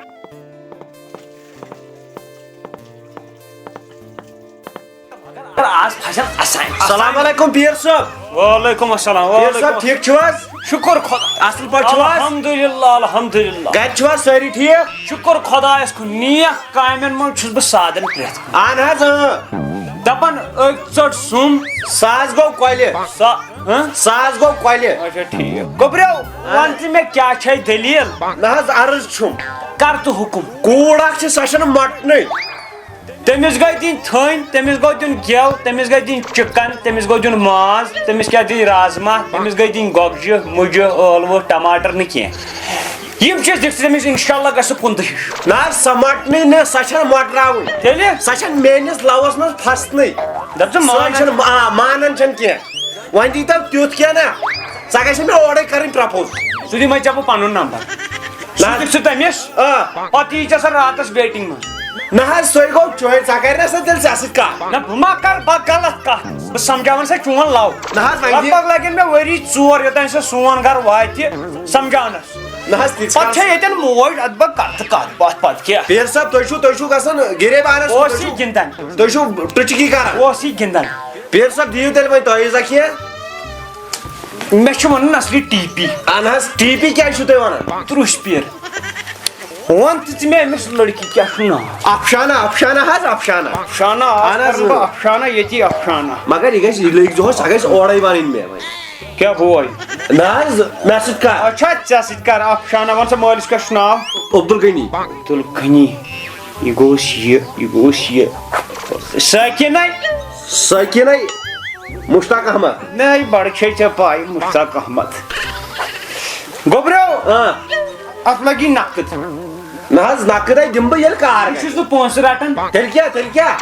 مگر آز پھسن اسان۔ السلام علیکم پیر صٲب۔ وعلیکم السلام، پیر وعلیکم صٲب، السلام۔ ٹھیٖک چھِو حظ؟ شُکُر خۄدا۔ اَصٕل پٲٹھۍ چھِو حظ؟ الحمدللہ، الحمدللہ۔ گرِ چھِو حظ سٲری ٹھیٖک؟ شُکُر خۄدایَس کُن، نیک کامٮ۪ن منٛز چھُس بہٕ سادن پرٛٮ۪تھ کُنہِ۔ اہن حظ، اۭں۔ دَپان أکۍ ژٔٹ سُم۔ ساز گوٚو کۄلہِ۔ سا-، ہہ؟ ساز گوٚو کۄلہِ۔ اچھا، ٹھیٖک۔ گوٚبریو، وَن ژٕ مےٚ، کیٛاہ چھے دٔلیٖل؟ نہ حظ، عرض چھُم۔ کر تہٕ حُکُم۔ کوٗر اکھ چھِ، سۄ چھَنہٕ مۄٹنٕے۔ تٔمِس گٔے دِنۍ تھٔنۍ، تٔمِس گوٚو دیُن گٮ۪و، تٔمِس گٔے دِنۍ چِکن، تٔمِس گوٚو دیُن ماز، تٔمِس کیٛاہ دِنۍ رازما، تٔمِس گٔے دِنۍ گۄگجہِ، مُجہِ، ٲلوٕ، ٹماٹر نہٕ کینٛہہ۔ یِم چیٖز دِکھ ژٕ تٔمِس، انشاءاللہ گژھِ سُہ کُنتہٕ ہِش۔ نہ حظ، سۄ مۄٹنٕے نہٕ، سۄ چھَنہٕ مۄٹراوٕنۍ۔ تیٚلہِ؟ سۄ چھَنہٕ میٲنِس لَوَس منٛز پھَسنٕے۔ دَپ ژٕ سۄ مانان چھَنہٕ، آ، مانان چھَنہٕ کینٛہہ۔ وۄنۍ دی تو تیُتھ کینٛہہ نہ، ژےٚ گژھِ مےٚ اورَے کَرٕنۍ پرٛپوز۔ سُہ دِمَے ژےٚ بہٕ پَنُن نمبر۔ نہ۔ سوٗزِکھ ژٕ تٔمِس۔ آ۔ پتہٕ یی ژےٚ سۄ راتس ویٹنگ منٛز۔ نہ حظ، سۄے گوٚو چٲنۍ، ژٕ کر نہ سا تیٚلہِ ژےٚ سۭتۍ کتھ۔ نہ، بہٕ ما کر پتہٕ غلط کتھ؟ بہٕ سمجھاوان سا چون لو۔ نہ حظ، وۄنۍ لگ دِ۔ بگ لگن مےٚ ؤری ژور، یوٚتام سۄ سون گرٕ واتہِ سمجھاونس۔ نہ حظ، تِژھ پتہٕ کتھ۔ چھےٚ یتٮ۪ن موج، اتھ بہٕ کتھ تہٕ کتھ، پتھ پتہٕ کیٛاہ؟ پیٖر صٲب، تُہۍ چھِو، تُہۍ چھِو گژھان غریب آنس، اوس تُہۍ یہِ چھِو، گِنٛدان۔ تُہۍ چھِو ٹُچکی کران۔ اوس یہِ گِنٛدان۔ پیٖر صٲب، دِیِو تیٚلہِ وۄنۍ تعویٖذا کینٛہہ۔ مےٚ چھُ وَنُن اصلی ٹی پی۔ اہن حظ، ٹی پی کیٛازِ چھِو تُہۍ وَنان؟ ترُش پیر۔ وَن تہٕ ژٕ مےٚ أمِس لڑکی کیٛاہ چھُ ناو؟ افشانہ، افشانہ حظ، افشانہ۔ افشانہ، آز اہن حظ، کرٕ بہٕ اۭں۔ افشانہ ییٚتی افشانہ۔ مگر یہِ گژھِ، یہِ لٔگۍ زِہوس، سۄ گژھِ اورَے وَنٕنۍ مےٚ وۄنۍ۔ کیٛاہ بوے؟ نہ حظ، مےٚ سۭتۍ کَر۔ اچھا، ژےٚ سۭتۍ کَر افشانہ، وَن سا مٲلِس کیٛاہ چھُ ناو؟ عبدالغنی۔ عبدالغنی، یہِ گوٚوُس یہِ، یہِ گوٚوُس یہِ۔ ساکِنَے۔ ساکِنَے۔ مشتاق احمد۔ نہ، یہِ بڑٕ چھے ژےٚ پاے، مشتاق احمد۔ گوٚبریو، آ۔ اتھ لگی نقد۔ نہ حظ، نقد ہے دِمہٕ بہٕ ییٚلہِ کار یہِ گژھِ۔ چھُس نہٕ پونٛسہٕ رٹان۔ تیٚلہِ کیٛاہ، تیٚلہِ کیٛاہ؟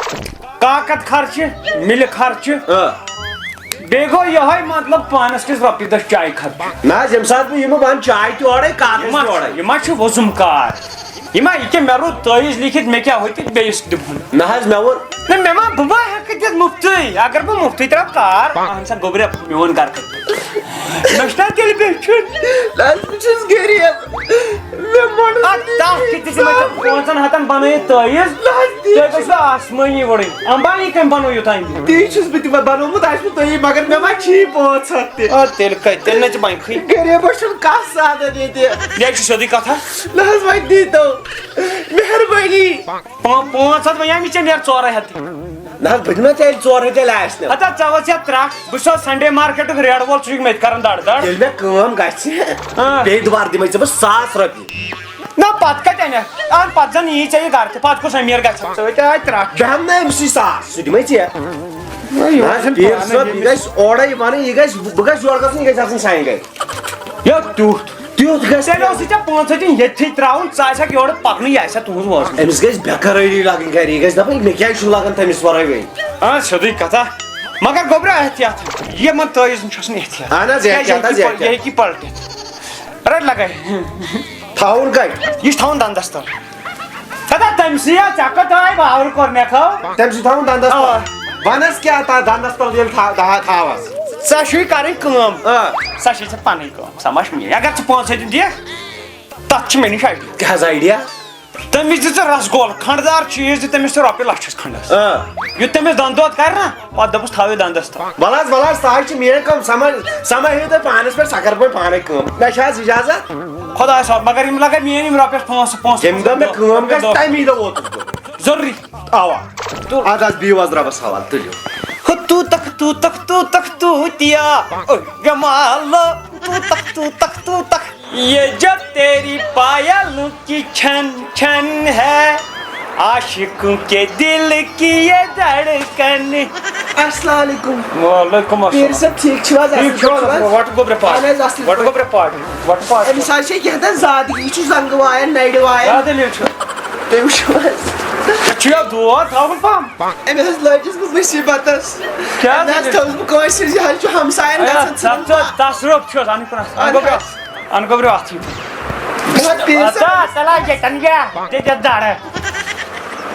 کاکد خرچہِ، مِلہِ خرچہِ۔ آ۔ بیٚیہِ گوٚو یِہوٚے مطلب پانس کِس رۄپیہِ دَہ چایہِ خرچہِ۔ نہ حظ، ییٚمہِ ساتہٕ بہٕ یِمہٕ، بہٕ اَنہٕ چاے تہِ اورَے، کاکد یہِ ما تہِ اورَے۔ چھُ، یہِ ما چھُ وۄزُم کار؟ یہِ ما، یہِ کیٛاہ، مےٚ روٚٹ تعویٖذ لیکھِتھ، مےٚ کیٛاہ ہوٚتہِ بیٚیِس دِمہٕ ہن؟ نہ حظ، مےٚ ووٚن۔ نہ، مےٚ ما، بہٕ ما ہٮ۪کہٕ دِتھ مُفتٕے؟ اگر بہٕ مُفتٕے ترٛاوٕ کار، اہن سا گوٚبریا، میون گرٕ کتہِ؟ مےٚ چھُنہ تیٚلہِ بیٚچھُن۔ نہ حظ، بہٕ چھُس غریٖب۔ مےٚ مۄنڈ اَتھ دَہ کہِ تہِ دِمے ژےٚ پانٛژن ہَتن بنٲیِتھ تعویٖذ۔ نہ حظ، تی تُہۍ چھُس گٔژھِو آسمٲنی وُڑٕنۍ۔ امبانی کٔمۍ بنوو یوٗتاہ أمیٖر؟ تی چھُس بہٕ تہِ بنوومُت، آسہِ نہٕ تُہی، مگر مےٚ ما چھی پانٛژھ ہَتھ تہِ؟ آ، تیٚلہِ کَتہِ؟ تیٚلہِ نَے ژٕ بنکھٕے۔ غریٖبَس چھُنہٕ کانٛہہ سادَن ییٚتہِ۔ یہِ حظ چھِ سیوٚدُے کَتھا۔ نہ حظ، وۄنۍ دیٖتو۔ مہربٲنی۔ پا-، پانٛژھ ہَتھ وَنیٛاو مےٚ ژےٚ، نیر ژورَے ہَتھ۔ نہ حظ، بہٕ دِمے ژےٚ ییٚلہِ ژورَے تیٚلہِ آسہِ نہٕ۔ ہَتا ژےٚ وَس یَتھ ترٛٹھ، بہٕ چھُسو سنڈے مارکیٹُک ریڈ وول، ژٕ چھُکھ مےٚ تہِ کَران دَڑ دَڑ۔ ییٚلہِ مےٚ کٲم گژھِ، آ۔ بیٚیہِ دُبارٕ دِمے ژےٚ بہٕ ساس رۄپیہِ۔ نہ، پَتہٕ کَتہِ اَنَکھ؟ اَہَن، پَتہٕ زَن یی ژےٚ یہِ گَرٕ تہِ، پَتہٕ کُس أمیٖر گژھِ؟ ژٕ ہے تہِ آے ترٛٹھ۔ بہٕ ہٮ۪مہٕ نہٕ أمۍ سٕے ساس، سُہ دِمے ژےٚ۔ نہ، یہِ نہ حظ، چھُنہٕ پیٖر پانہٕ صٲب، یہِ ییٚمِس۔ گژھِ اورَے وَنٕنۍ، یہِ گژھِ، بہٕ گژھِ یورٕ گژھُن، یہِ گژھِ آسٕنۍ سانہِ گَرِ۔ یا تیُتھ۔ تیُتھ گژھِ۔ تیٚلہِ اوسُے ژےٚ پانٛژھ ہَتھ ییٚتھی ترٛاوُن، ژٕ آسہِ ہَکھ یورٕ پَکنُے، یہِ آسہِ ہا تُہٕنٛز وٲژمٕژ۔ أمِس گژھِ بے قرٲری لَگٕنۍ گَرِ، یہِ گژھِ دَپٕنۍ، مےٚ کیٛازِ چھُ لَگان تٔمِس وَرٲے وۄنۍ؟ آ، سیوٚدُے کَتھا۔ مگر گوٚبرا احتیاط، یِمَن تعویٖذَن چھُ آسان احتیاط۔ اَہَن حظ، کیٛازِ احتیاط یہِ حظ، ہیٚکہِ پَل-، احتیاط۔ یہِ ہیٚکہِ پَلٹِتھ۔ رَٹ لَگَے۔ تھاوُن کَتہِ؟ یہِ چھُ تھاوُن دَنٛدَس تَل۔ ہتا تٔمۍ سٕے ہا، ژےٚ کَتھ آے باورٕ کوٚر مےٚ کھو؟ تٔمۍ سٕے تھاوُن دَنٛدَس تَل۔ اَوا۔ وَنَس کیٛاہ تَتھ دَنٛدَس تَل ییٚلہِ تھا-، تھا-، تھاوَس؟ ژےٚ چھُے کَرٕنۍ کٲم۔ آ۔ سۄ چھے ژےٚ پَنٕنۍ کٲم، سَمَجھ مےٚ۔ اگر ژٕ پانٛژھ ہَتھ دِکھ، تَتھ چھِ مےٚ نِش آیڈیا۔ کیٛاہ حظ آیڈیا؟ تٔمِس دِ ژٕ رَسگول، کھنٛڈدار چیٖز دِ تٔمِس تہٕ رۄپیہِ لَچھَس کھنٛڈَس۔ آ۔ یُتھ تٔمِس دَنٛد دود کَرِ نا، پَتہٕ دَپُس تھاو یہِ دَنٛدَس تَل۔ وَلہٕ حظ، وَلہٕ حظ، سۄ حظ چھِ میٛٲنۍ کٲم، سۄ ما، سۄ ما ہیٚیِو تُہۍ پانَس پٮ۪ٹھ، سۄ کَرٕ بہٕ پانَے کٲم۔ مےٚ چھِ حظ اِجازت؟ خۄدایَس حوالہٕ، مگر یِم لَگَن میٛٲنۍ یِم رۄپیَس پانٛژھ، پانٛژھ ییٚمہِ دۄہ مےٚ کٲم گژھِ، دۄہ۔ تَمی دۄہ ووتُس بہٕ۔ ضروٗری۔ اَوا۔ اَدٕ حظ، بِہِو حظ رۄبَس حوالہٕ، تُلِو۔ ہُہ توٗتَکھ، توٗتَکھ، توٗتَکھ، توٗتیا۔ اوے گمالو، توٗتَکھ، توٗتَکھ، توٗتَکھ۔ یہ جو تیری پایلوں کی چھن چھن ہے، عاشقوں کے دل کی یہ دھڑکن۔ السلام علیکم۔ وعلیکم السلام۔ پیٖر صٲب، ٹھیٖک چھِو حظ؟ ٹھیٖک اَصٕل چھِو حظ؟ پٲٹھۍ چھِو حظ؟ وَٹہٕ گوٚبرِ پاٹھ۔ اَہَن حظ، اَصٕل وَٹہٕ پٲٹھۍ۔ گوٚبرِ پاٹھ۔ وَٹہٕ پاٹھ۔ أمِس حظ چھِ کینٛہہ تام زادگی، یہِ چھُ زنٛگہٕ وایان، نَرِ وایان۔ کیٛاہ دٔلیٖل چھِ؟ تُہۍ وٕچھِو حظ۔ یہِ چھُ یَتھ دود تھاوُن پَہَم۔ أمۍ حظ لٲجِس بہٕ مُصیٖبتَس۔ کیٛاہ أمۍ حظ دٔلیٖل؟ تھٲوٕس بہٕ کٲنٛسہِ ہِنٛز، یہِ حظ چھُ ہمسایَن اَیا، گژھان ژٕ ژھٕنُن۔ ژٕ تصرُف چھُس، اَنُن کُن اَتھ۔ اَنُن اَدٕ کُن۔ حظ۔ اَنہٕ گوٚبرِو اَتھ یہِ۔ بہٕ حظ پیٖر صٲب۔ اَدٕ، تَلہٕ ہا یہِ ٹَنٛگیا، دِ دِ دَرٕ۔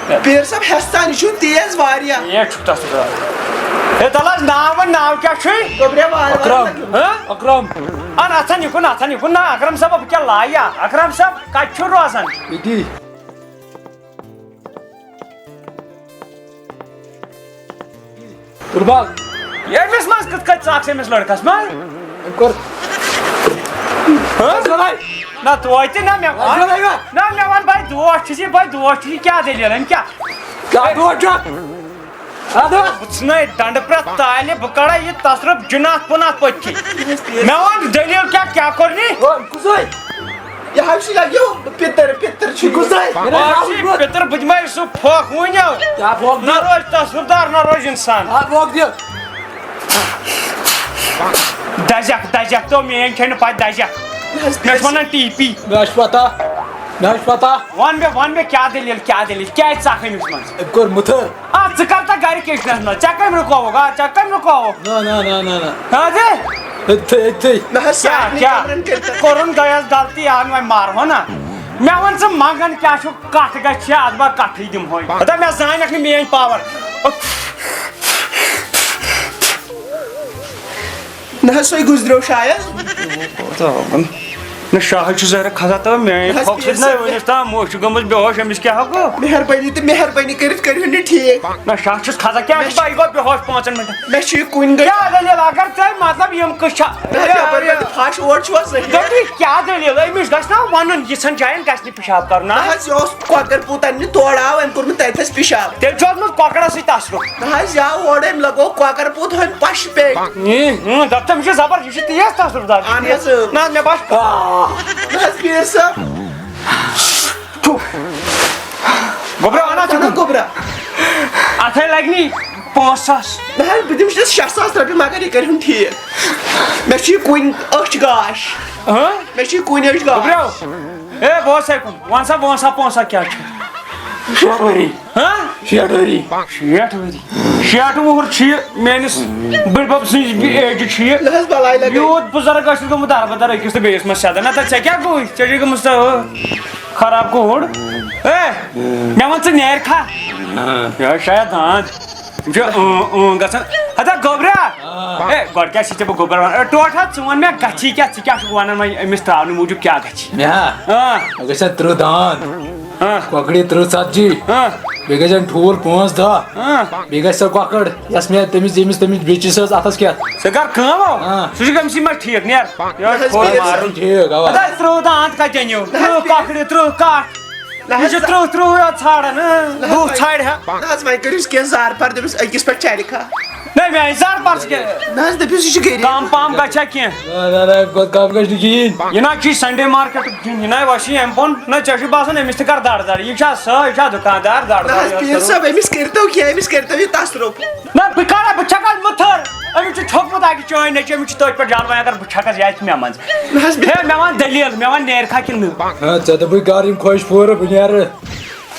پیٖر صٲب، ہٮ۪س سان، یہِ چھُ تیز واریاہ۔ یے چھُ تَتھ سۭتۍ۔ ہے، تَلہٕ حظ، ناو وَن، ناو کیٛاہ چھُے؟ گوٚبریا، وارٕ وارٕ اَکرم۔ لَگیو۔ ہہ؟ اَکرم۔ اَہَن، اَتھَن یہِ کُن، اَتھَن یہِ کُن، نہ، اَکرم صٲب، بہٕ کیٛاہ لایہِ؟ اَکرم صٲب کَتہِ چھُ روزان؟ ییٚتی۔ فُٹ بال۔ ییٚمِس منٛز کِتھ کٔنۍ ژاکھ أمِس لٔڑکَس منٛز؟ أمۍ کوٚر۔ ہہ؟ لڑٲے۔ نہ، توتہِ نہ، مےٚ وَن۔ لڑٲے وا؟ نہ، مےٚ وَن، بَے دوس چھُس یہِ، بَے دوس چھُس یہِ، کیٛاہ دٔلیٖل؟ أمۍ کیٛاہ؟ کیٛاہ دوس چھُ؟ اَدٕ۔ بہٕ ژھٕنَے ڈنٛڈٕ پرٛٮ۪تھ تالہِ، بہٕ کَڑَے یہِ تصرُف جِناتھ پُناتھ پٔتۍ کِنۍ۔ مےٚ وَن دٔلیٖل کیٛاہ، کیٛاہ کوٚر نی؟ او، کُس ٲے؟ یہِ حظ چھُ لگیو پِتٕر، پِتٕر چھُ یہِ کُس ٲے؟ مےٚ نہ حظ آو چھُ یہِ پِتٕر، بہٕ دِمَے سُہ پھۄکھ وٕنیو۔ کیٛاہ پھۄکھ نہ دِژ؟ روزِ تصرُف دار، نہ روزِ اِنسان۔ آ، پھۄکھ دِژ۔ دَزٮ۪کھ، دَزٮ۪کھ، تو میٛٲنۍ چھَنہٕ پَتہٕ دَزٮ۪کھ۔ مےٚ چھِ وَنان ٹی پی۔ مےٚ چھِ پَتہ، مےٚ چھِ پَتہ۔ وَن مےٚ، وَن مےٚ کیٛاہ دٔلیٖل، کیٛاہ دٔلیٖل، کیٛازِ ژَکھ أمِس منٛز؟ أمۍ کوٚر مُتھٕر۔ آ، ژٕ کر تہٕ گرِ کِچنس منٛز، ژےٚ کٔمۍ رُکووُکھ؟ آ، ژےٚ کٔمۍ رُکووُکھ؟ نہ، نہ، نہ، نہ، نہ۔ ہاں جی؟ أتھٕے، أتھٕے۔ نہ حظ، کیٛاہ، سارنٕے کیٛاہ؟ کمرن کٔرِتھ۔ کوٚرُن گٔیَس غلطی، آ، وۄنۍ مارہو نہ۔ مےٚ وَن ژٕ منٛگان کیٛاہ چھُ، کَٹھ گژھِ اَتھ بہٕ کَٹھٕے دِمہوے۔ ہتا مےٚ زانَکھ نہٕ میٛٲنۍ پاور۔ نہ حظ، سُے گُزریو شاید۔ نہ، شاہ چھُ زہرٕ کھسان تہٕ میٛانہِ نہ حظ، پھۄکھ سۭتۍ پیٖر نہ صٲب۔ ؤنِتھ تام موج چھِ گٔمٕژ بے ہوش، أمِس کیٛاہ ہٮ۪کو؟ مہربٲنی تہٕ مہربٲنی کٔرِتھ کٔرِو نہٕ ٹھیٖک۔ نہ، شاہ چھُس کھسان، کیٛاہ چھُ پَے گوٚو بے ہوش پانٛژَن مِنٹَن؟ مےٚ چھُ یہِ کُنہِ گٔے۔ کیٛاہ دٔلیٖل؟ اگر ژےٚ مطلب یِم کٔژ چھا؟ نہ حظ، یَپٲرۍ پٮ۪ٹھ پھَش اور چھُوا صحیح؟ دوٚپُے کیٛاہ دٔلیٖل؟ أمِس گژھِ نا وَنُن، یِژھَن جایَن گژھِ نہٕ پِشاب کَرُن، نہ نہ؟ حظ، یہِ اوس کۄکَر پوٗت اَننہِ، تورٕ آو، أمۍ کوٚر مےٚ تَتہِ تھَس پِشاب۔ تیٚلہِ چھُ اوسمُت کۄکرَسٕے تصرُف۔ نہ حظ، یا اورٕ أمۍ لَگوو کۄکَر پوٗت ہُمۍ پَشہِ پیٚٹھۍ۔ اۭں، اۭں، دَپ تٔمِس چھِ زبر، یہِ چھِ تیز تصرُف دار۔ اَہَن حظ، اۭں۔ نہ حظ، مےٚ باسہِ۔ آ۔ نہ حظ، پیٖر صٲب۔ گوٚبرا، وَنا ژٕ اَتھ ہَنا کُن۔ گوٚبرا۔ اَتھَے لَگہِ نی پانٛژھ ساس۔ نہ حظ، بہٕ دِمہٕ شےٚ ساس رۄپیہِ، مگر یہِ کٔرِہُن ٹھیٖک۔ مےٚ چھُ یہِ کُنہِ أچھ گاش۔ ہاں؟ مےٚ چھُ یہِ کُنہِ أچھ گاش۔ گوٚبرا۔ اے، بہٕ اوسَے کُن۔ وَن سا، وَن سا، پونٛسہٕ کیٛاہ چھُ؟ شیٹھ ؤری۔ ہاں؟ شیٹھ ؤری۔ شیٹھ ؤری۔ شیٹھ وُہُر چھُ یہِ میٛٲنِس بٕڈبَب سٕنٛز ایجہِ چھُ یہِ۔ نہ حظ، بَلاے لَگے۔ یوٗت بُزرٕگ ٲسِتھ گوٚمُت دَربٕدَر أکِس تہٕ بیٚیِس منٛز سیٚدان۔ نہ تہٕ ژےٚ کیٛاہ گوٚوُے؟ ژےٚ چھُے گٔمٕژ سۄ خراب کوٗر۔ اے، مےٚ وَن ژٕ نیرِ کھا؟ یہِ حظ شاید دانٛد۔ یِم چھِ اۭں، اۭں گژھان۔ ہتا گوٚبرا۔ آ۔ اے، گۄڈٕ کیٛاہ چھِ ژےٚ بہٕ گوٚبرا وَنان؟ اے، ٹوٹھ حظ، ژٕ وَن مےٚ گژھی کیٛاہ؟ ژٕ کیٛاہ چھُکھ وَنان وۄنۍ أمِس ترٛاونہٕ موٗجوٗب کیٛاہ گژھِ؟ مےٚ ہا؟ آ۔ مےٚ گژھن تٕرٛہ دانٛد۔ آ۔ کۄکرِ تٕرٛہ ژتجی۔ آ۔ بیٚیہِ گژھن ٹھوٗل پانٛژھ دَہ۔ آ۔ بیٚیہِ گژھِ سۄ کۄکٕر، یۄس مےٚ تٔمِس، ییٚمِس، تٔمِس بیٚچِس ٲس اَتھس کٮ۪تھ۔ ژٕ کر کٲم او؟ آ۔ سُہ چھُ أمۍ سٕے منٛز ٹھیٖک، نیر۔ یہِ حظ کھوٚل پیٖر مارُن۔ ٹھیٖک، اوا۔ ہتا تٕرٛہ دانٛد کَتہِ أنِو؟ نہ حظ تٕرٛہ پیٖر۔ کۄکرِ، تٕرٛہ کَٹھ۔ نہ یہِ حظ چھُ تٕرٛہ، تٕرٛہ یوت ژھانٛڈان، اۭں، نہ حظ، وُہ وۄنۍ ژھانٛڈِ ہا۔ نہ حظ، وۄنۍ کٔرِوس کینٛہہ زار پار، دٔپِس أکِس پٮ۪ٹھ چلہِ کھا۔ نہ، میٛانہِ زار پار چھِ کینٛہہ۔ نہ حظ، دٔپِس یہِ چھُ غریٖب۔ کم پام گژھِ ہا کینٛہہ۔ نہ، نہ، نہ، اَمہِ کھۄتہٕ کم گژھِ نہٕ کِہیٖنۍ۔ یہِ نہ حظ چھُے Sunday market کِہیٖنۍ، یہِ نہ وۄنۍ چھُے اَمہِ بۄن، نہ ژےٚ چھُے باسان أمِس تہِ کر دَر دَر، یہِ چھا سۄ، یہِ چھا دُکاندار دَر نہ دَر حظ، یوت پیٖر کَرو؟ صٲب، أمِس کٔرۍتو کینٛہہ، أمِس کٔرۍتو یہِ تصرُف۔ نہ، بہٕ کَرا، بہٕ چھَکھ اَتھ مُتھٕر۔ أمِس چھُ چھوٚکمُت اَکہِ چٲنۍ نیٚچوۍ، أمِس چھُ تٔتھۍ پٮ۪ٹھ جان وۄنۍ اگر بہٕ چھَکَس، یہِ آسہِ مےٚ منٛز۔ نہ حظ، ہے، مےٚ وَن دٔلیٖل، مےٚ وَن نیرِ کھا کِنہٕ نہٕ؟ ہا، ژےٚ دوٚپُے کَر یِم خۄش پوٗرٕ، بہٕ نیرٕ۔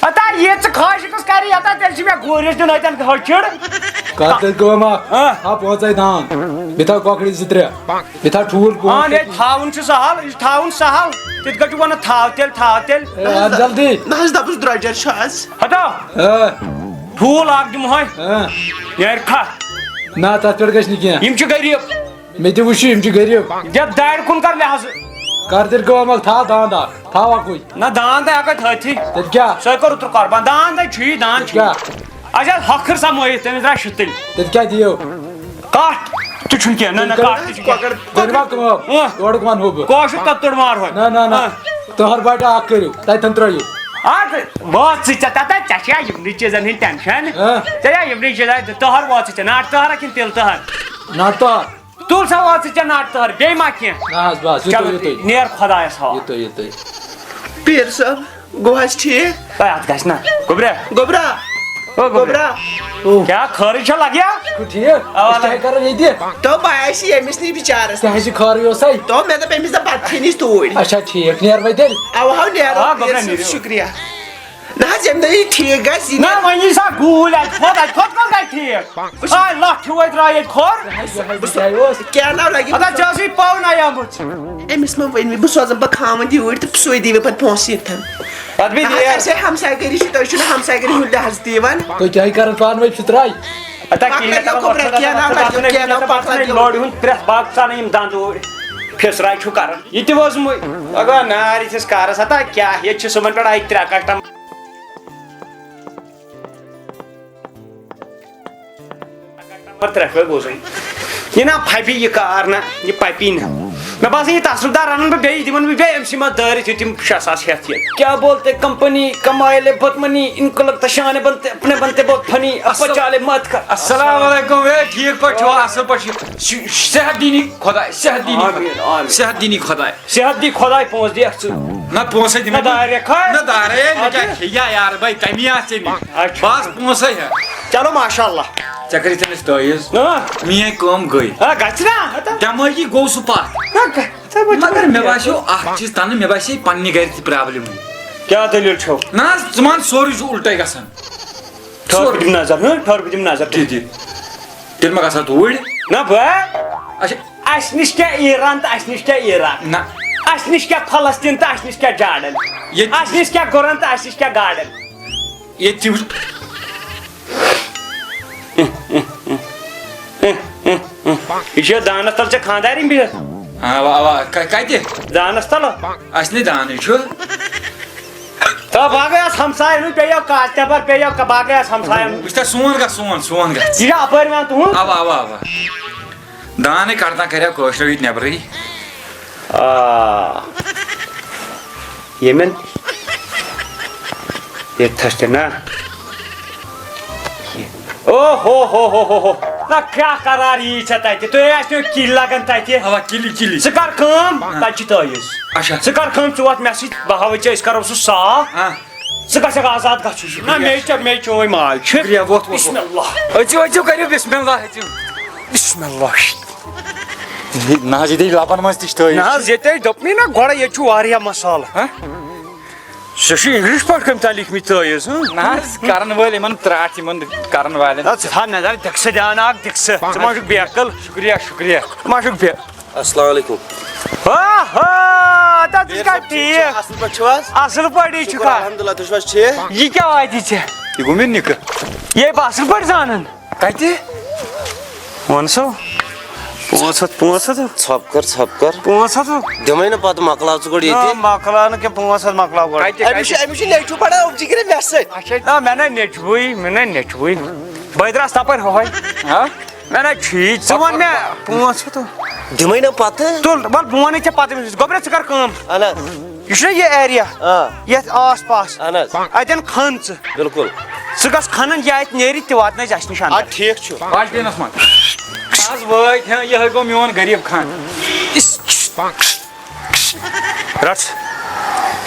ہتا یہِ ژٕ خواہش کُس کَرِ یَتھ، تیٚلہِ چھِ مےٚ گوٗرِس دیُن اَتٮ۪ن ہٲچھِڑ۔ کَر تیٚلہِ کٲم اَکھ، ہا۔ ہا، پانٛژَے دانٛد۔ بیٚیہِ تھاو کۄکرِ زٕ ترٛےٚ۔ بیٚیہِ تھاو ٹھوٗل پانٛژھ۔ اَہَن، ہے، تھاوُن چھُ سَہَل، یہِ چھُ تھاوُن سَہَل۔ تِتھ کٔنۍ چھُ وَنان، تھاو تیٚلہِ، تھاو تیٚلہِ۔ ہے، اَدٕ جلدی۔ نہ حظ، دَپُس درٛۄجَر چھُ آز۔ ہتا۔ آ۔ ٹھوٗل اَکھ دِمہوے۔ آ۔ نیرِ کھا۔ نہ، تَتھ پٮ۪ٹھ گژھِ نہٕ کینٛہہ۔ یِم چھِ غریٖب۔ مےٚ تہِ وٕچھِو، یِم چھِ غریٖب۔ یَتھ دارِ کُن کر لحاظ۔ کر تیٚلہِ کٲم اَکھ، تھاو دانٛد اَکھ، تھاو اَکُے۔ نہ، دانٛد ہے ہٮ۪کو تھٲوتھٕے۔ تیٚلہِ کیٛاہ؟ سُے کوٚر اوترٕ قۄربان۔ دانٛد ہے چھُ یی، دانٛد چھُ یی۔ کیٛاہ؟ اَسہِ حظ ہۄکھٕر سا مٲیِتھ، تٔمِس درٛاے شُتٕلۍ۔ تیٚلہِ کیٛاہ دِیِو؟ کَٹھ تہِ چھُنہٕ کینٛہہ، نہ، نہ، تیٚلہِ کَٹھ تہِ چھُنہٕ کینٛہہ۔ کۄکر، کٔرِو ما کٲم؟ اۭں۔ یورُک وَنہو بہٕ۔ کٲشُر کَتھ تورٕ مارہوے۔ نہ، نہ، نہ۔ اۭں۔ تٔہَر باٹہِ اَکھ کٔرِو، تَتٮ۪ن ترٛٲیِو۔ اَدٕ وٲژ ژٕ ژےٚ، تَتٮ۪تھ ژےٚ چھےٚ یِمنٕے چیٖزَن ہِنٛدۍ tension۔ اۭں۔ ژےٚ چھےٚ یِمنٕے چیٖزَن، تٔہَر وٲژ ژٕ ژےٚ، ناٹہِ تٔہَرا کِنہٕ تِلہٕ تٔہَر؟ ناٹہِ تٔہَر۔ تُل سا، وٲژ ژےٚ ناٹہِ تٔہَر، بیٚیہِ ما کینٛہہ؟ نہ حظ، بس، یُتُے، چلو، یُتُے۔ نیر خۄدایَس حوالہٕ۔ یُتُے، یُتُے۔ پیٖر صٲب، گوٚو حظ ٹھیٖک؟ ہے، اَتھ گژھِ نہ۔ گوٚبرا۔ گوٚبرا۔ او گوٚبرا۔ گوٚبرا۔ او۔ کیٛاہ خٲرٕے چھا لگیا؟ ٹھیٖک۔ اَوا أسۍ کیٛاہ لگ۔ کرو ییٚتہِ؟ تو بہٕ آیس ییٚمِس نِش بِچارس۔ تۄہہِ حظ چھِ خٲرٕے اوسَے۔ تو مےٚ دوٚپ أمِس دَپ بَتہٕ کھیٚنہِ أسۍ توٗرۍ۔ اچھا، ٹھیٖک۔ نیر وۄنۍ تیٚلہِ۔ اَوا، ہاو نیر آ، وۄنۍ گوٚبرا، پیٖر صٲب، نیٖرِو۔ شُکریہ۔ نہ حظ، ییٚمہِ دۄہ یہِ ٹھیٖک گژھِ، یہِ نہ، نہ۔ وۄنۍ یی سا گوٗلۍ اَتہِ کھۄتہٕ، اَتہِ کھۄتہٕ کَم گژھِ ٹھیٖک؟ آے لَٹھِ وٲتۍ درٛاے ییٚتہِ کھۄر۔ یہِ حظ، یہِ حظ اوس۔ کیٛاہ ناو لَگہِ؟ اَدا ژےٚ ٲسٕے پاوٕ نَے آمٕژ۔ أمِس ما ؤنۍ مےٚ، بہٕ سوزَن پَتہٕ خاوَنٛد یوٗرۍ تہٕ سُے دِیہِ مےٚ پَتہٕ پونٛسہٕ ییٚتھَن۔ پتہٕ بیٚیہِ نہ حظ، نیر۔ اَسہِ ہے ہمسایہِ گٔری چھِ، تُہۍ چھِو نہٕ ہمسایہِ گٔری ہُنٛد لحاظ تہِ یِوان۔ تُہۍ کیٛاہ کران پانہٕ ؤنۍ فِطراے؟ اَتھ ہا کِہیٖنۍ، پکھ نہ، کَرو پَتہٕ برٛونٛہہ، کینٛہہ نہ، پَتہٕ پَکھ نہ، نہ، لوڈِ ہُنٛد پرٛٮ۪تھ باغ ژَلان یِم دَنٛد اوٗرۍ۔ فِطراے چھُو کران۔ یہِ تہِ ووزمُے۔ اگا نار یِتھِس کارَس، ہتا کیٛاہ، ییٚتہِ چھِ صُبحن پٮ۪ٹھ اَکہِ ترٛےٚ کَٹھ تام۔ نمبر ترٛےٚ پٮ۪ٹھ بوزُن۔ یہِ نا پھپہِ یہِ کار نا، یہِ پپی نہ۔ مےٚ باسان، یہِ تصرُف دار رنن بہٕ بیٚیہِ، دِمن بہٕ بیٚیہِ أمۍ سٕے منٛز دٲرِتھ، یہِ تِم شےٚ ساس ہٮ۪تھ یہِ۔ کیا بولتے کمپنی کمائے لے بہت منی، ان کو لگتا شان بنتے، اپنے بنتے بہت فنی، اب اصل-، بچا لے مت کر۔ السلام علیکم، اے، ٹھیٖک پٲٹھۍ چھِوا؟ اصل پٲٹھۍ چھِ۔ شِ-، صحت دِنی خۄداے، صحت دِنی آمین، خۄداے۔ آمین۔ صحت دِنی خۄداے۔ صحت دی خۄداے، پونٛسہٕ دی اَکھ ژٕ۔ نہ پونٛسے دِمے نہ بہٕ۔ دارِ کھا؟ نہ دارے، مےٚ اَدٕ؟ کیٛاہ کھیٚیہِ یا یار بھاے، کمی آسہِ ژےٚ نِش۔ اچھا۔ بس پونٛسے ہٮ۪تھ۔ چلو ماشاء اللہ۔ ژےٚ کٔرِتھ أمِس تٲویٖز۔ آ۔ میٛٲنۍ کٲم گٔے۔ آ، گژھِ نا؟ ہتا۔ دٮ۪مٲغی گوٚو سُہ پتھ۔ نہ، گژھِ۔ ژےٚ وۄنۍ مگر مےٚ چھُنہٕ باسیو اکھ چیٖز تنہٕ، مےٚ باسے پننہِ گرِ تہِ پرابلم۔ کیٛاہ دٔلیٖل چھو؟ نہ حظ، ژٕ مان سورُے چھُ الٹے گژھان۔ ٹھٔہر بہٕ دِمہٕ نظر، ہہ؟ ٹھٔہر بہٕ دِمہٕ نظر۔ دِ، دِ۔ تیٚلہِ ما گژھان توٗرۍ؟ نہ بہٕ۔ اچھا۔ اَسہِ نِش کیٛاہ ایران تہٕ اَسہِ نِش کیٛاہ عراق؟ نہ۔ اَسہِ نِش کیٛاہ فلسطین تہٕ اَسہِ نِش کیٛاہ جارڈن؟ ییٚتہِ اَسہِ نِش کیٛاہ گُرن تہٕ اَسہِ نِش کیٛاہ گاڈن؟ ییٚتہِ تہِ وٕچھ۔ یہِ چھےٚ دانس تل ژےٚ خانٛدارِنۍ بِہِتھ؟ اوا، اوا، ک-، کتہِ؟ دانس تل۔ اَسہِ نَے دانٕے چھُ۔ تہٕ باقٕے آس ہمساین ہُنٛد پیٚیو کاز تہِ بر پیٚیو ک-، باقٕے آس ہمساین ہُنٛد۔ وٕچھ تہ سون گژھ، سون، سون گژھ۔ یہِ چھا اپٲرۍ یِوان تُہُنٛد؟ اوا، اوا، اوا۔ دانٕے کڑتاں کریا کٲشرو ییٚتہِ نٮ۪برٕے۔ آ۔ ییٚمٮ۪ن ییٚتہِ تھَس تہِ نا۔ او ہو ہو ہو ہو ہو۔ نہ کیٛاہ قرار یی ژےٚ تَتہِ؟ تُہۍ ٲسۍ نہٕ کِلۍ لگان تَتہِ۔ اوا، کِلۍ، کِلۍ۔ ژٕ کر کٲم، ہاں۔ تَتہِ چھِ تٲویٖز۔ اچھا۔ ژٕ کر کٲم، ژٕ ووت مےٚ سۭتۍ، بہٕ ہاوَے ژےٚ، أسۍ کرو سُہ صاف۔ ہاں۔ ژٕ گژھکھ آزاد گژھُن۔ نہ، مے چا-، مے چوے ماز چھُ۔ شُکریہ، ووت، ووت، ووت۔ بسم اللہ۔ أژِو، أژِو، کٔرِو بسم اللہ، أژِو۔ بسم اللہ۔ ہے، نہ حظ، ییٚتہِ لبن منٛز تہِ چھِ تٲویٖز۔ نہ حظ، ییٚتہِ ہے دوٚپمٕے نہ گۄڈٕ، ییٚتہِ چھُ واریاہ مسالہٕ۔ ہہ؟ ژےٚ چھُے English پٲٹھۍ کٔمۍ تام لیٖکھمٕتۍ تٲویٖز، ہہ؟ نہ حظ، کرن وٲلۍ یِمن ترٛٹھ، یِمن کرن والٮ۪ن۔ نہ، ژٕ تھاو نظر، دِکھ سا دیان اکھ، دِکھ سا۔ ژٕ ما چھُکھ بے عقل؟ شُکریہ، شُکریہ۔ ژٕ ما چھُکھ بے-، السلام علیکم۔ ہا ہا، تتھ چھُ کتھ ٹھیٖک۔ اصل پٲٹھۍ چھِو حظ؟ اصل پٲٹھی شُکر چھُکھا؟ الحمدللہ، تُہۍ چھِو حظ ٹھیٖک؟ یہِ کیٛاہ واتہِ ژےٚ؟ یہِ گوٚو مےٚ نِکہٕ۔ یے بہٕ اصل پٲٹھۍ زانان۔ کتہِ؟ وَن سا۔ پانٛژھ ہتھ، پانٛژھ ہتھ۔ ژھۄپ کر، ژھۄپ کر۔ پانٛژھ ہتھ۔ دِمے نہٕ پتہٕ، مۄکلاو ژٕ گۄڈٕ نہ، ییٚتی۔ مۄکلاو نہٕ کینٛہہ، پانٛژھ ہتھ مۄکلاو گۄڈٕ۔ کتہِ، أمِس چھُ، کتہِ؟ أمِس چھُ نیٚچوٗ پران أمۍ چہِ گرِ مےٚ سۭتۍ۔ اچھا، نہ، مےٚ نہ نیٚچوٕے، مےٚ نہ نیٚچوٕے۔ بہٕ درٛاس تپٲرۍ ہۄہے۔ ہا؟ مےٚ نہ چھُ یہِ، ژٕ وَن مےٚ پانٛژھ ہتھ۔ دِمَے نہ پَتہٕ۔ تُل، وَلہٕ بہٕ وَنَے ژےٚ پَتہٕ أمِس، گۄبرا ژٕ کَر کٲم۔ اَہَن حظ۔ یہِ چھُنہ یہِ ایریا، آ۔ یَتھ آس پاس۔ اَہَن حظ۔ اَتٮ۪ن کھَن ژٕ۔ بِلکُل۔ ژٕ گژھ کھَنَن، یہِ اَتہِ نیرِ تہِ واتنٲے اَسہِ نِش اَندَر۔ اَدٕ ٹھیٖک چھُ۔ بالٹیٖنَس منٛز۔ آز وٲتۍ ہہ، یِہوٚے گوٚو میون غریٖب خان۔ رَٹھ۔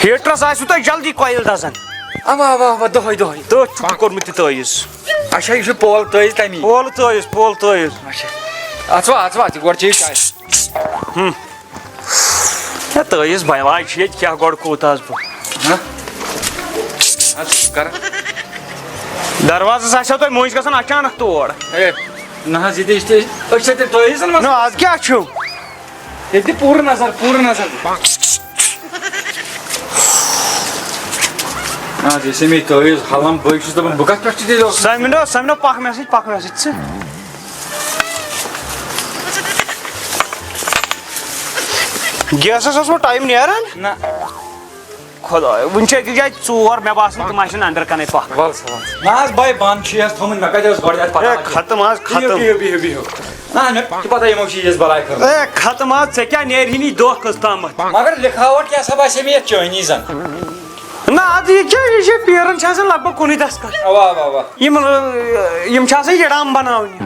ہیٖٹرَس آسِوٕ تۄہہِ جلدی کۄیِل دَزان۔ اَوا، اَوا، اَوا، دۄہَے، دۄہَے۔ تٔتھۍ چھُکھ کوٚرمُت یہِ تٲویٖز۔ اچھا، یہِ چھُ پول تٲویٖز تَمی۔ پول تٲویٖز، پول تٲویٖز۔ اچھا۔ اَژوا، اَژوا، تہِ گۄڈٕ چیٚیِو چاے۔ ہُم۔ ہے، تٲویٖز بَلاے چھِ ییٚتہِ، کیٛاہ گۄڈٕ کوٗتاہ حظ بہٕ۔ ہہ؟ اَدٕ کَر۔ دروازَس آسیو تۄہہِ مٔنٛزۍ گژھان اچانک تور۔ ہے، نہ حظ، ییٚتہِ، ییٚتہِ، أسۍ چھِ تیٚلہِ تٲویٖزَن منٛز۔ نہ، اَدٕ کیٛاہ چھُو؟ ییٚتہِ دِ پوٗرٕ نظر، پوٗرٕ نظر۔ آ، جیسے مےٚ تٲویٖز حلم، بہٕ چھُس دَپان، بہٕ کَتھ پٮ۪ٹھ چھُ تیٚلہِ اوسُس؟ سَمنو، سَمنو، پَکھ مےٚ سۭتۍ، پَکھ مےٚ سۭتۍ ژٕ۔ گیسَس اوس وۄنۍ ٹایم نیران؟ نہ۔ خۄدایا، وٕنہِ چھِ أکِس جایہِ ژور، مےٚ باسان، تِم آسن أنٛدرٕ کَنے پَکھ۔ وَل سا، وَل سا۔ نہ حظ، بَے، بنٛد چھُ یَتھ تھوٚمُت، مےٚ کَتہِ ٲس گۄڈٕ یَتھ پَتہ؟ ہے، ختم حظ، بِہِو، ختم۔ بِہِو، بِہِو، بِہِو۔ نہ، مےٚ چھِ پَتہ، یِمو چھِ یِژھ بَلاے کٔرمٕژ۔ ہے، ختم حظ، ژےٚ کیٛاہ نیرِہی نہٕ یہِ دۄہ کٔژ تامَتھ؟ مگر لِکھاوٹ کیٛاہ سا باسے مےٚ یَتھ چٲنی زَن؟ نہ، اَدٕ یہِ کیٛاہ، یہِ چھِ پیٖرَن چھِ آسان لگ بگ کُنُے دَستخط۔ اَوا، اَوا، اَوا۔ یِم، یِم چھِ آسان یہِ ڈَم بَناونہِ۔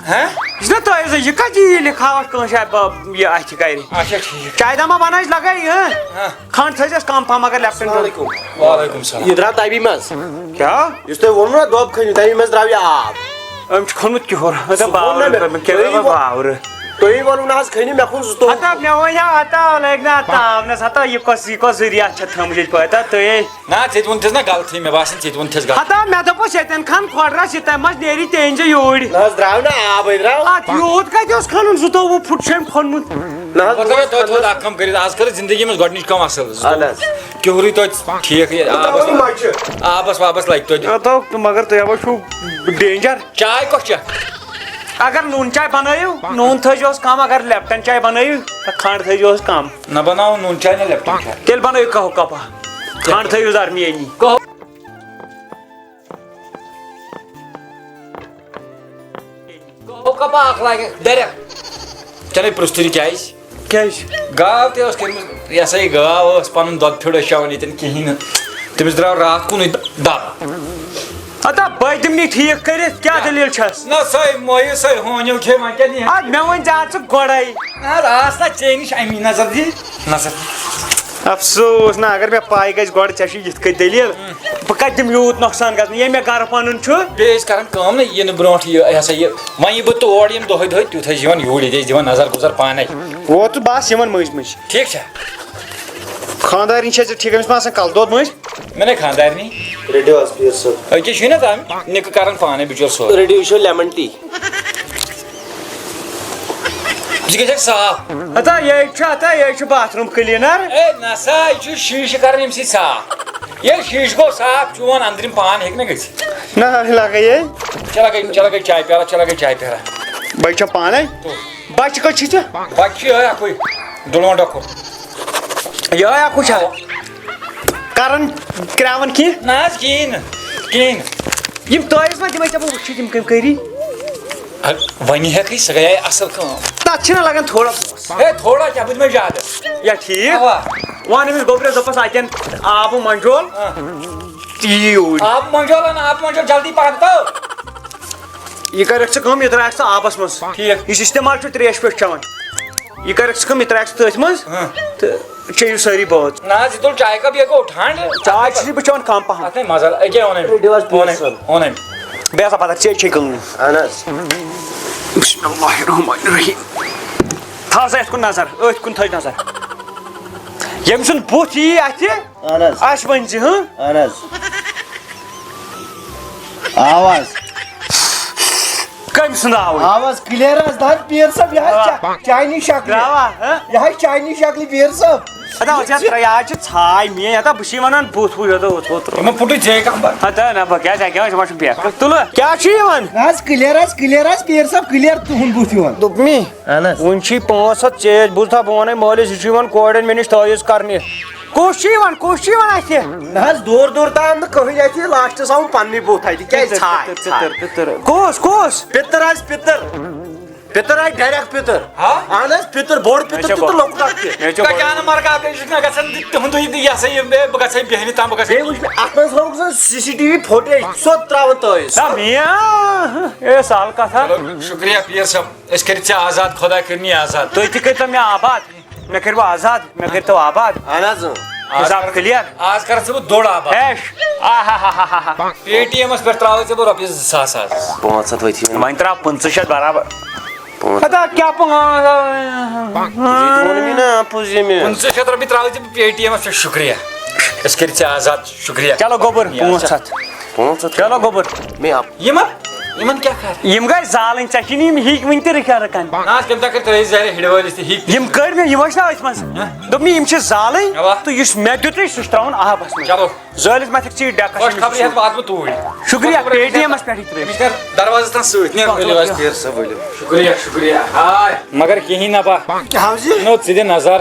ہہ؟ یہِ چھُنہ تۄہہِ زَن، یہِ کَتہِ یہِ لِکھاوٹ کٲنٛسہِ آ، بہ-، یہِ اَتھِ کَرِ؟ اچھا، ٹھیٖک۔ چایہِ دامہ بَنٲیِتھ لَگٲے، ہہ؟ ہہ۔ کھنٛڈ تھٲیزٮ۪س کم پہم، مگر لیپٹن السلام علیکم۔ وعلیکم السلام۔ یہِ درٛاو تَمی منٛز۔ کیٛاہ؟ یُس تۄہہِ ووٚنوُ نا دۄب کھٔنِو، تَمی منٛز درٛاو یہِ آب۔ أمۍ چھُ کھوٚنمُت کِہُر۔ ہتا سُہ ووٚن نا باورٕ، مےٚ۔ أمۍ کیٛاہ تُہی ووٚن، باورٕ؟ تُہی ووٚنوُ نہ حظ کھٔنِو، مےٚ کھوٚن زٕ توٚہُل۔ ہتا مےٚ ووٚن یا ہتا لٲگۍ نہ تاونَس، ہتا یہِ کۄس، یہِ کۄس ذُریات چھےٚ تھٲمٕژ ییٚتہِ پٲٹھۍ، ہتا تُہۍ۔ نہ، ژےٚ تہِ ووٚنتھَس نہ غلطٕے، مےٚ باسان ژےٚ تہِ ووٚنتھَس غلط۔ ہتا مےٚ دوٚپُس ییٚتٮ۪ن کھَن کھۄڈرَس، یہِ تَمہِ منٛز نیرِ تہِ أنۍ زِ یوٗرۍ۔ نہ حظ، درٛاو نہ آبٕے، درٛاو۔ اَتھ یوٗت کَتہِ اوس کھَنُن؟ زٕتووُہ فُٹ چھُ أمۍ کھوٚنمُت۔ نہ حظ، مطلب، ہے، تۄہہِ تھوٚوُ اَکھ کٲم کٔرِتھ، آز کٔرٕتھ زندگی منٛز گۄڈٕنِچ کٲم اَصٕل۔ اَہَن حظ۔ کیُہرٕے توتہِ ٹھیٖک، یہِ آبَس، آبَس وابَس لَگہِ توتہِ۔ آ، تو، مگر تُہۍ ہَوا چھُو danger۔ چاے کۄس چھےٚ؟ اگر نوٗن چاے بَنٲیِو، نوٗن تھٲیزیوس کَم، اگر لیپٹن چاے بَنٲیِو، تہٕ کھنٛڈ تھٲیزیوس کَم۔ نہ بَناوو نوٗن چاے، نہ لیپٹن چاے۔ تیٚلہِ بَنٲیِو قہوٕ کَپا، کھنٛڈ تھٲیِو درمیٲنی۔ قہوٕ۔ گوٚو کپا اکھ لاگہِ ڈایریکٹ۔ چلے پرُژھ تیٚلہِ کیٛازِ؟ کیٛازِ؟ گاو تہِ ٲس کٔرمٕژ، یہِ ہسا یہِ گاو ٲس پنُن دۄد پھیُر ٲسۍ چٮ۪وان ییٚتٮ۪ن کِہیٖنۍ نہٕ۔ تٔمِس درٛاو راتھ کُنُے دَب۔ ہتا بہٕ دِمہٕ نہٕ ٹھیٖک کٔرِتھ، کیٛاہ دٔلیٖل چھَس؟ نہ سۄے مۄیہِ سۄے ہونیو کھے وۄنۍ کیٛاہ دِیہِ؟ اَدٕ مےٚ وۄنۍ ژےٚ اَتھ ژٕ گۄڈَے۔ نہ حظ آس نہ ژےٚ نِش اَمی نظر دِ۔ نظر۔ افسوس نہ، اگر مےٚ پَے گژھِ گۄڈٕ ژےٚ چھُے یِتھ کٔنۍ دٔلیٖل۔ بہٕ کَتہِ دِمہٕ یوٗت نۄقصان گژھنہٕ؟ ییٚمۍ مےٚ گرٕ پَنُن چھُ۔ بیٚیہِ ٲسۍ کران کٲم نہ، یِنہٕ برونٛٹھ یہِ، یہِ ہسا یہِ، وۄنۍ یِمہٕ بہٕ تور یِم دۄہَے دۄہَے، تیُتھ ٲسۍ یِوان یوٗرۍ، ییٚتہِ ٲسۍ دِوان نظر گُزر پانَے۔ ووت تہٕ بَس یِمَن مٔنٛزۍ مٔنٛزۍ۔ ٹھیٖک چھا؟ خانٛدارِنۍ چھےٚ ژےٚ ٹھیٖک، أمِس ما آسان کَلہٕ دود مٔنٛزۍ؟ مےٚ نے خانٛدارِنۍ۔ رٔٹِو حظ پیٖر صٲب۔ أکیٛاہ چھُے نہ تام نِکہٕ کران پانَے بِچور سورُے۔ رٔٹِو، یہِ چھُ lemon tea۔ یہِ گژھِ اَسہِ صاف۔ ہتا یہِ چھُ، ہتا یہِ چھُ bathroom cleaner۔ اے نسا، یہِ چھُ شیٖشہٕ کران اَمہِ سۭتۍ صاف۔ ییٚلہِ شیٖشہٕ گوٚو صاف، چون أنٛدرِم پان ہیٚکہِ نہ گٔژھِتھ۔ نہ، لگے یے۔ چلو گٔے، چلو گٔے چاے پیالہ، چلو گٔے چاے پیالہ۔ بہٕ چھَم پانے۔ بچہِ کتہِ چھِ ژےٚ؟ بچہِ چھِ یِہوٚے اکُے، ڈُلون ڈۄکُر۔ یِہوٚے اکُے چھا؟ کران کرٛاوان کینٛہہ؟ نہ حظ، کِہیٖنۍ نہٕ، کِہیٖنۍ نہٕ۔ یِم تٲویٖز ما دِمے ژےٚ بہٕ وٕچھِ، یِم کٔمۍ کٔری؟ اَدٕ وۄنۍ ہٮ۪کھٕے، سۄ گٔیے اَصٕل کٲم۔ تَتھ چھِنہ لگان تھوڑا پونٛسہٕ۔ ہے، تھوڑا کیٛاہ، بہٕ دِمے زیادٕ۔ یا ٹھیٖک۔ اَوا۔ وَن أمِس گوٚبرِس، دوٚپُس، اَتٮ۪ن آبہٕ منجول۔ آ۔ یی یوٗرۍ۔ آبہٕ منجول اَن، آبہٕ منجول جلدی پَہَن تو۔ یہِ کَرٮ۪کھ ژٕ کٲم، یہِ ترٛاوَکھ ژٕ آبَس منٛز۔ ٹھیٖک۔ یُس استعمال چھُ ترٛیش پٮ۪ٹھ چٮ۪وان، یہِ کَرٮ۪کھ ژٕ کٲم، یہِ ترٛاوَکھ ژٕ تٔتھۍ منٛز ہاں۔ تہٕ چیٚیِو سٲری بٲژ۔ نہ حظ، یہِ تُل چایہِ کپ، یہِ گوٚو ٹھنٛڈ۔ چاے چھُس بہٕ چٮ۪وان کم پہم۔ اَتھ نے مَزٕ، أکیٛاہ اوٚن أمۍ۔ رٔٹِو حظ اوٚن پونٛسہٕ۔ أمۍ، اوٚن أمۍ۔ بیٚیہِ ہسا پتہٕ چے چے کٕنٕنۍ۔ اہن حظ۔ بسم اللہ الرحمن الرحیم۔ تھاو سا یَتھ کُن نظر، أتھۍ کُن تھٲوِو نظر۔ ییٚمۍ سُنٛد بُتھ یی اَتھِ، اہن حظ۔ اَسہِ ؤنۍ زِ، ہٕنٛہ؟ اہن حظ۔ آواز۔ کٔمۍ سُنٛد آوٕے؟ آواز clear حظ، دَپ پیٖر صٲب، یہِ حظ آ۔ چا-، چاینی شکلہِ۔ ترٛاوا، ہہ؟ یہِ حظ چاینی شکلہِ پیٖر صٲب۔ ادا وٕچھ حظ، ترٛاو، یہِ حظ چھِ ژھاے میٛٲنۍ، ادا بہٕ چھُے وَنان بُتھ وٕچھ، ادا ہُتھ ہُتھ ترٛوو۔ یِمو پھُٹُے جے کمبر۔ ادا نہ، بہٕ کیٛازِ، اَکہِ وَٹہِ ما چھُم پٮ۪ٹھ؟ تُلہٕ، کیٛاہ چھُ یِوان؟ نہ حظ، clear حظ، clear حظ، پیٖر صٲب، clear تُہُنٛد بُتھ یِوان۔ دوٚپمی، اہن حظ۔ وٕنۍ چھُے پانٛژھ ہَتھ ژےٚ، بوٗزتھا بہٕ وَنَے مٲلِس، یہِ چھُ یِوان کورٮ۪ن مےٚ نِش تٲویٖز کرنہِ۔ کُس چھُ یِوان؟ کُس چھُ یِوان اَتھِ؟ نہ حظ، دوٗر دوٗر تام نہٕ کٕہٕنۍ اَتھِ، lastس آوُم پننُے بُتھ اَتھِ۔ کیٛازِ؟ ژھاے، ژھاے۔ پِتٕر، پِتٕر۔ کُس، کُس؟ پِتٕر حظ، پِتٕر۔ پِتٕر حظ، direct پِتٕر۔ ہا؟ اہن حظ، پِتٕر، بوٚڑ پِتٕر مےٚ چھےٚ تہِ تہٕ گۄ-، لۄکُٹ اکھ تہِ۔ مےٚ چھےٚ تۄہہِ گۄ-، کیٛاہ نہٕ مرگا بیٚیہِ چھُکھ نہ گژھان تِہُنٛدُے تہٕ یہِ ہسا یہِ، بہٕ گژھٕ ہے بیٚہنہِ تام، بہٕ گژھٕ ہے۔ بیٚیہِ وٕچھ مےٚ اَتھ منٛز ہٲوٕکھ سۄ CCTV footage، سۄ ترٛاوان تٲویٖز۔ نہ، مےٚ، اے، سہل کَتھا۔ چلو، شُکریہ پیٖر صٲب، أسۍ کٔرِتھ ژےٚ آزاد، خۄدا کٔرِنی آزاد۔ تُہۍ تہِ کٔرۍتو مےٚ آباد۔ مےٚ کٔرِو آزاد، مےٚ کٔرۍتو آباد۔ اہن حظ، اۭں۔ آز حساب کر-، clear۔ آز کر ژٕ بہٕ دوٚر آباد۔ ایش۔ آہا۔ پے ٹی ایمس پٮ۪ٹھ ترٛاوَے ژےٚ بہٕ رۄپیَس زٕ ساس آز۔ پانٛژھ ہَتھ ؤتھی وۄنۍ۔ وۄنۍ ترٛاو پٕنٛژٕہ شیٚتھ برابر۔ پانٛژھ ہَتھ۔ ادا کیٛاہ پانٛژھ؟ یہِ تہِ ووٚن مےٚ نا اَپُز ییٚمہِ۔ پٕنٛژٕہ شیٚتھ رۄپیہِ ترٛاوَے ژےٚ بہٕ پے ٹی ایم پٮ۪ٹھ، شُکریہ۔ أسۍ کٔرِتھ ژےٚ آزاد، شُکریہ۔ چلو گوٚبُر، پانٛژھ ہَتھ۔ پانٛژھ ہَتھ۔ چلو گوٚبُر۔ مےٚ اَپ-، یِمن، یِمن کیٛاہ کَرٕ؟ یِم گٔے زالٕنۍ، ژےٚ چھِنہٕ یِم ہِکۍ وٕنہِ تہِ رٕکھان رٕکھان۔ نہ حظ، تٔمۍ دۄہ کٔرۍ ترٛٲیِتھ زہرِ ہِڑِ وٲلِس تہِ ہِکۍ۔ یِم کٔرۍ مےٚ، یِم ٲسۍ نا أتھۍ منٛز۔ ہہ؟ دوٚپمَے یِم چھِ زالٕنۍ، اَوا۔ تہٕ یُس مےٚ دیُتُے سُہ چھُ ترٛاوُن آبَس منٛز۔ چلو۔ زٲلِتھ ما تھکھ ژٕ یہِ ڈٮ۪کَس خۄش منٛز؟ خبری ہٮ۪تھ واتہٕ بہٕ توٗرۍ۔ شُکریہ، خۄش خبری پے ٹی ایم-س پٮ۪ٹھٕے ترٛٲومٕتۍ۔ أمِس کر دروازَس تام سۭتۍ، نیر ؤلِو حظ، پیر صٲب، ؤلِو۔ شُکریہ، شُکریہ۔ ہاے۔ مگر کِہیٖنۍ نہ با۔ کیٛاہ حظ یہِ؟ نو، ژٕ دِ نظر۔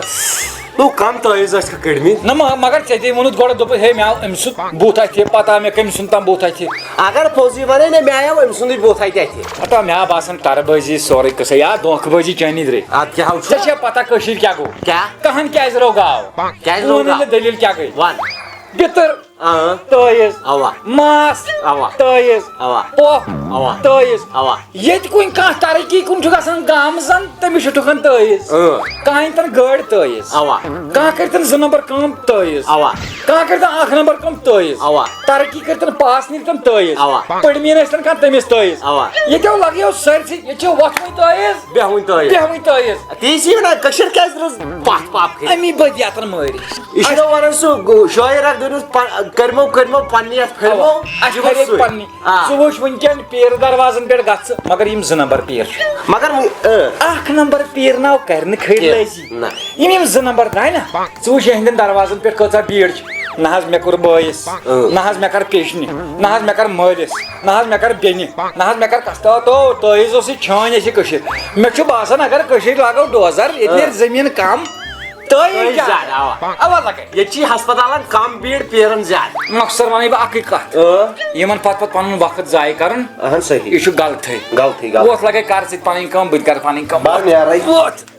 نو، کم تٲویٖز ٲسۍ کھا کٔڑمٕتۍ؟ نہ، مہ-، مگر ژےٚ تے ووٚنُتھ گۄڈٕ، دوٚپُتھ، ہے، مےٚ آو أمۍ سُنٛد بُتھ اَتھِ، پَتہٕ آو مےٚ کٔمۍ سُنٛد تام بُتھ اَتھِ۔ اگر پوٚزُے وَنے نہ، مےٚ آیو أمۍ سُنٛدُے بُتھ اَتہِ اَتھِ۔ ہتا مےٚ آو باسان تَرٕ بٲزی سورُے قٕصہٕ، یا دھوکہٕ بٲزی چٲنی درے۔ اَدٕ کیٛاہ حظ چھُ؟ ژےٚ چھےٚ پَتہ کٔشیٖرِ کیٛاہ گوٚو؟ کیٛاہ؟ کَہَن کیٛازِ روٚو گاو؟ کیٛازِ روٚو ژٕ وَن گاو؟ مےٚ دٔلیٖل کیٛاہ گٔے؟ وَن۔ پِتٕر۔ اۭں۔ تٲیٖز۔ اَوا۔ ماس۔ اَوا۔ تٲیٖز۔ اَوا۔ پۄپھ۔ اَوا۔ تٲیٖز۔ اَوا۔ ییٚتہِ کُنہِ کانٛہہ ترقی کُن چھُ گژھان گامہٕ زن، تٔمِس چھُ ٹھُکان تٲیٖز۔ اۭں۔ کانٛہہ أنۍ تن گٲڑۍ تٲیٖز۔ اَوا۔ کانٛہہ کٔرۍ تن زٕ نمبر کٲم تٲیٖز۔ اَوا۔ کانٛہہ کٔرۍ تن اکھ نمبر کٲم تٲیٖز۔ اَوا۔ ترقی کٔرۍ تن پاس نِتھ تن تٲیٖز۔ اَوا۔ پٔڑمین ٲسۍ تن کانٛہہ تٔمِس تٲیٖز۔ اَوا۔ ییٚتہِ لگیو سٲرسٕے، ییٚتہِ چھِ وۄتھوٕنۍ تٲیٖز۔ بیٚہوٕنۍ تٲیٖز۔ بیٚہوٕنۍ تٲیٖز۔ تی چھِ وَنان، کٔشیٖر کیٛازِ رٔژ پَتھ پَتھ کٔرِتھ؟ اَمی بدیاتَن مٲرِتھ۔ یہِ چھُنہ وَنان سُہ گو-، شٲعر اَکھ، دٔپنَس، پَ-، کٔرمو کٔرمو پننہِ یتھ پھٔرمو۔ اَسہِ کھرے پننہِ۔ آ۔ ژٕ وٕچھ وٕنکیٚن پیٖر دروازن پٮ۪ٹھ گژھ ژٕ، مگر یِم زٕ نمبر پیٖر چھِ۔ مگر وۄنۍ، اۭں۔ اکھ نمبر پیٖر ناو کرِ نہٕ خریٖدٲزی۔ نہ۔ یِم یِم زٕ نمبر درٛاے نہ، ژٕ وٕچھ یِہنٛدٮ۪ن دروازن پٮ۪ٹھ کۭژاہ بیٖڑ چھِ۔ نہ حظ مےٚ کوٚر بٲیِس، اۭں۔ نہ حظ مےٚ کر پیشنہِ، نہ حظ مےٚ کر مٲلِس، نہ حظ مےٚ کر بیٚنہِ، نہ حظ مےٚ کر کستو تو تٲیٖز اوسُے چھٲنۍ اَسہِ کٔشیٖر۔ مےٚ چھُ باسان اگر کٔشیٖرِ لاگو ڈوزر، ییٚتہِ نیرِ زٔمیٖن کم۔ تٲیٖز تٲیٖز زیادٕ۔ زیادٕ، اوا۔ اوا لگے۔ ییٚتہِ چھِ ہسپتالن کم بیٖڑ، پیٖرن زیادٕ۔ مۄخصر ونَے بہٕ اکٕے کتھ۔ اۭں۔ یِمن پتہٕ پتہٕ پنُن وقت ضایع کرُن، اہن صحیح۔ یہِ چھُ غلطٕے۔ غلطٕے، غلط۔ وۄتھ لگے کر ژٕ تہِ پنٕنۍ کٲم، بہٕ تہِ کرٕ پنٕنۍ کٲم۔ بہٕ نیرے۔ وۄتھ۔